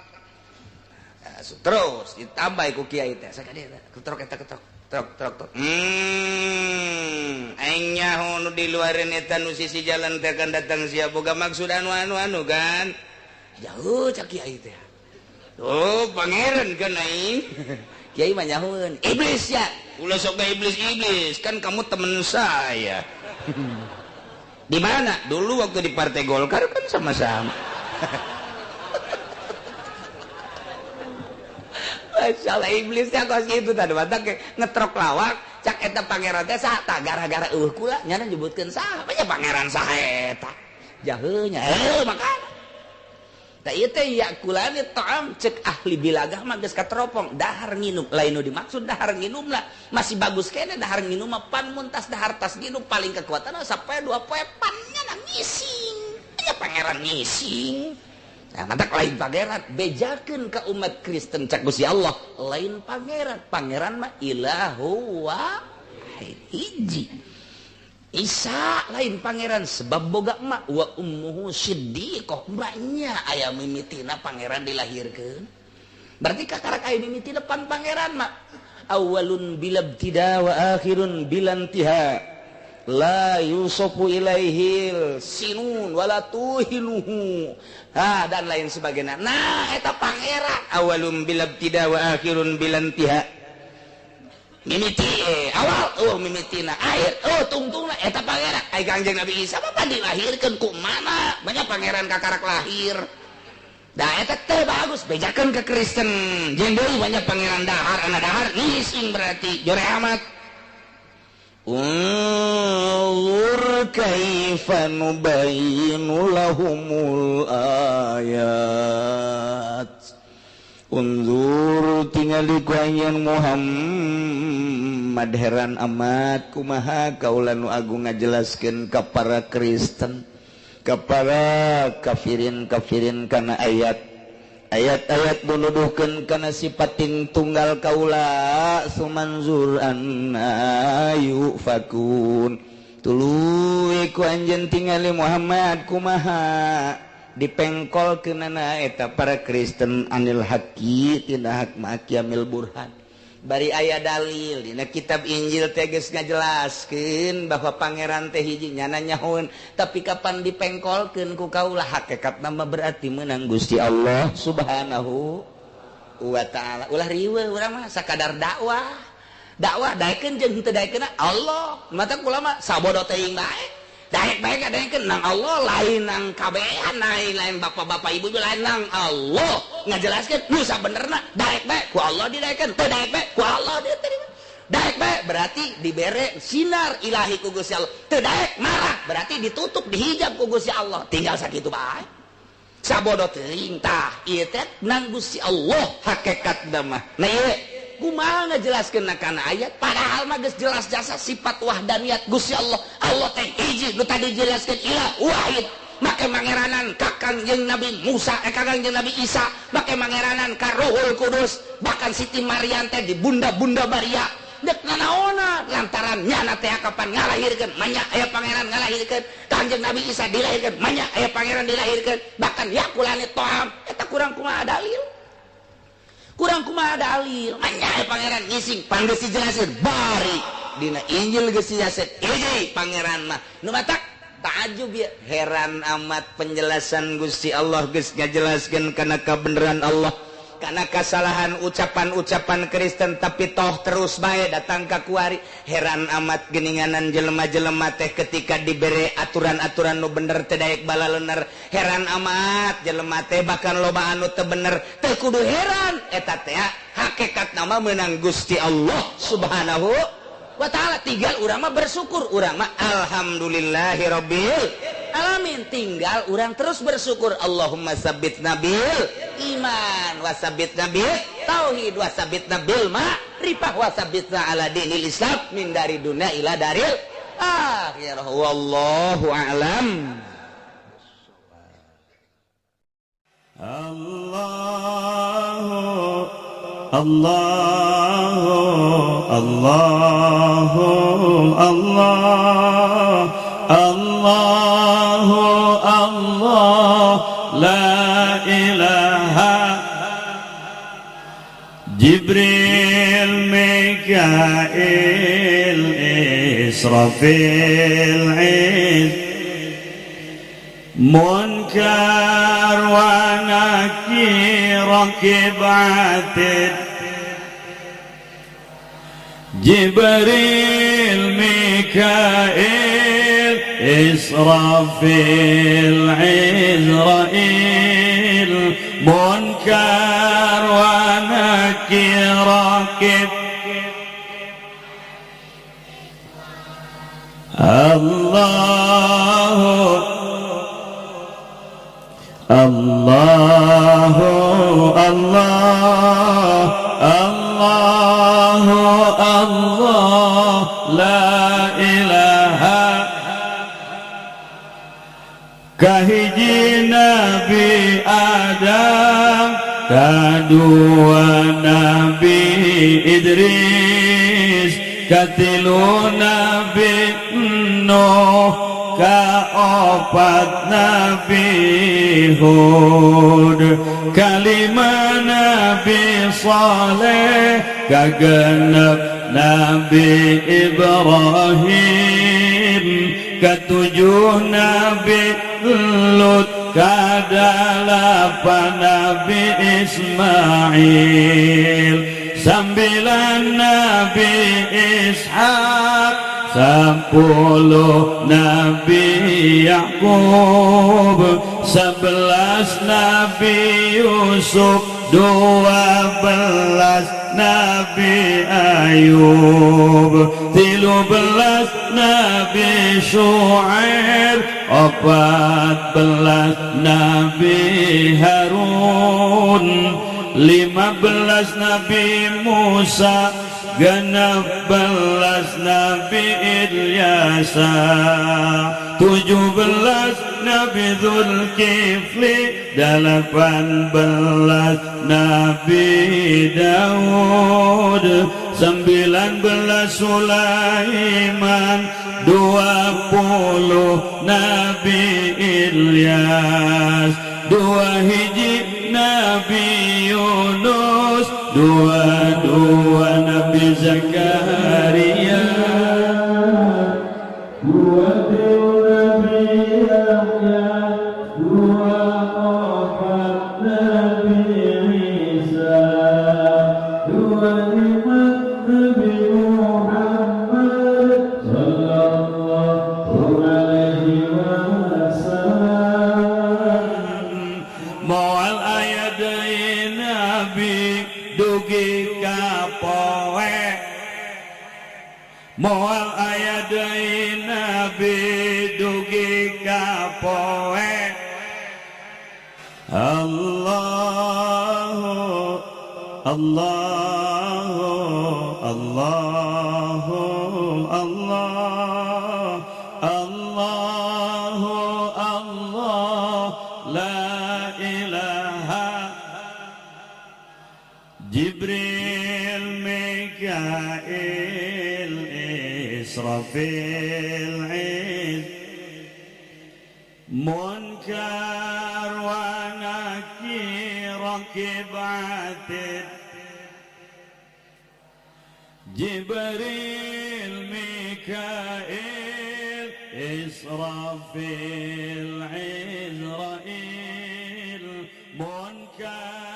Asup terus ditambah ku kiai teh sakadieu ketrok eta ketrok. Trok trok trok. Aing nyaho nu di luareun eta nu sisi jalan teh kan datang sia boga maksud anu anu anu kan. Jauh cak kiai teh. Oh, pangeran kan aing. Kiai mah nyahoeun, iblis ya. Ulah sok ka iblis-iblis, kan kamu temen saya. Di mana? Dulu waktu di Partai Golkar kan sama-sama. Masalah iblisnya kos gitu tadi batak ngetrok lawak cak eta pangeran teh saha tah gara-gara eueuh kula nyana nyebutkeun saha banyak pangeran saha eta jaheunya heuh makan tah ieu teh yakulani ta'am cek ahli bilagah mah geus kateropong dahar nginum lain nu dimaksud dahar nginum lah masih bagus kene dahar nginum mah pan mun tas dahar tas nginum paling kekuatan sampai 2 poe pan nyana ngising nya pangeran ngising. Nah, mantak lain pangeran bejakeun ka umat Kristen cak Gusti Allah lain pangeran pangeran mah ilahu wahid hiji Isa lain pangeran sebab boga emak wa ummuhu siddiqah banyak aya mimitina pangeran dilahirkeun berarti kakarak aya mimitina pan pangeran mah awalun bilabtida wa akhirun bilantiha la yusofu ilaihil sinun wala tuhinuhu ha dan lain sebagainya. Nah eta pangeran awalum bilabtida wa akhirun bilantiha mimiti awal oh mimitina akhir oh tungtungna eta pangeran. Ai Kangjeng Nabi Isa mah dilahirkeun ku mana banyak pangeran kakarak lahir. Da eta teh bagus bejakeun ke Kristen jeung deui banyak pangeran dahar ana dahar ngising berarti jore amat. Unzur kaifa nubayyinu lahumul ayat. Unzur tingali ku anjeun Muhammad heran amat kumaha kaula nu agung ngajelaskeun ka para Kristen ka para kafirin-kafirin kana ayat ayat-ayat nuduhkeun kana sifatin tunggal kaula sumanzur anna yufakun tuluy ku anjeun tingali Muhammad kumaha dipengkolkeunana eta para Kristen anil haqi tina hak ma'qiyamil burhan bari aya dalil dina kitab Injil teh geus ngajelaskeun bahwa pangeran teh hiji nyana nyahoeun tapi kapan dipengkolkeun ku kaula hakikatna mah berarti meunang Gusti Allah Subhanahu wa taala. Ulah riweuh urang mah sakadar dakwah dakwah daekeun jeung henteu daekeun Allah mata kula mah sabodo teuing bae daek bae kadaekeun nang Allah lain nang kabehan lain lain bapak-bapak ibu lain nang Allah ngajelaskeun nu sabenerna daek bae ku Allah didaekeun teu daek bae ku Allah diterima daek bae berarti dibere sinar ilahi ku Gusti Allah teu daek marah berarti ditutup dihijab ku Gusti Allah tinggal sakitu bae sabodo teuing tah ieu teh nang Gusti Allah hakikatna mah. Nah ieu kumaha ngajelaskeun kana ayat padahal mah geus jelas jasa sifat wahdaniyat Gusti Allah. Allah teh hiji nu tadi dijelaskeun ilah wahid make mangeranan ka Kangjeng Nabi Musa Kangjeng Nabi Isa make mangeranan ka Ruhul Kudus bahkan Siti Maryam teh di bunda-bunda Maria dek nanaona lantaran nyana teh kapan ngalahirkeun manya aya pangeran ngalahirkeun Kangjeng Nabi Isa dilahirkeun manya aya pangeran dilahirkeun bahkan yakulane toam eta kurang kumaha dalil kurang kumaha dalil manya aya pangeran ngising pan geus dijelasin bari dina Injil geus dijelasin hiji pangeran mah nu matak ta'ajub ya heran amat penjelasan Gusti Allah geus ngajelaskeun kana kabeneran Allah Karena kesalahan ucapan-ucapan Kristen tapi toh terus bae datang ka kuari. Heran amat geninganan jelema-jelema teh ketika dibere aturan-aturan nu bener teu daek balalener. Heran amat jelema teh bahkan loba anu teu bener teu kudu heran eta teh hakikat nama menang Gusti Allah Subhanahu wa ta'ala. Tinggal urang mah bersyukur, urang mah alhamdulillahirabbil alamin. Tinggal urang terus bersyukur. Allahumma sabbitna bil iman wa sabbitna bil tauhid wa sabbitna bil ma'rifah wa sabbitna ala dinil Islam min dari dunia ila daril akhirah. Wallahu a'lam. Allahu Allahu Allahu Allah Allahu Allah la ilaha. Jibril Mikail Israfil Iz Munkar wa Nakir Rakib Atid Jibril Mikail Israfil Izrail Munkar wa Nakir Rakib. Allahu Allahu Allah Allahu Allah la ilaha. Kahiji Nabi Adam, kadua Nabi Idris, katilu Nabi Nuh, kaopat Nabi Hud, kalima Nabi Saleh, kagenep Nabi Ibrahim, ketujuh Nabi Lut, kadalapan Nabi Ismail, sembilan Nabi Ishak, 10 Nabi Yakub, 11 Nabi Yusuf, 12 Nabi Ayub, 13 Nabi Shu'aib, 14 Nabi Harun, 15 Nabi Musa, 16 Nabi Ilyasa, 17 Nabi Zulkifli, 18 Nabi Daud, 19 Sulaiman, 20 Nabi Ilyas, 2 hiji Nabi Yunus, 22 Nabi Zakaria, 23 Nabi Yahya, 24 Nabi Isa, 25 Nabi Muhammad sallallahu alaihi wasallam. Moal aya deui nabi dugi ka poe, moal aya deui nabi dugi ka poe. Allahu Allahu Allahu Allah Allahu Allah la ilaha. Jibril Mikail Israfil Iz Munkar wa Nakir Rakib Atid Jibril Mikail Israfil Izrail Munkar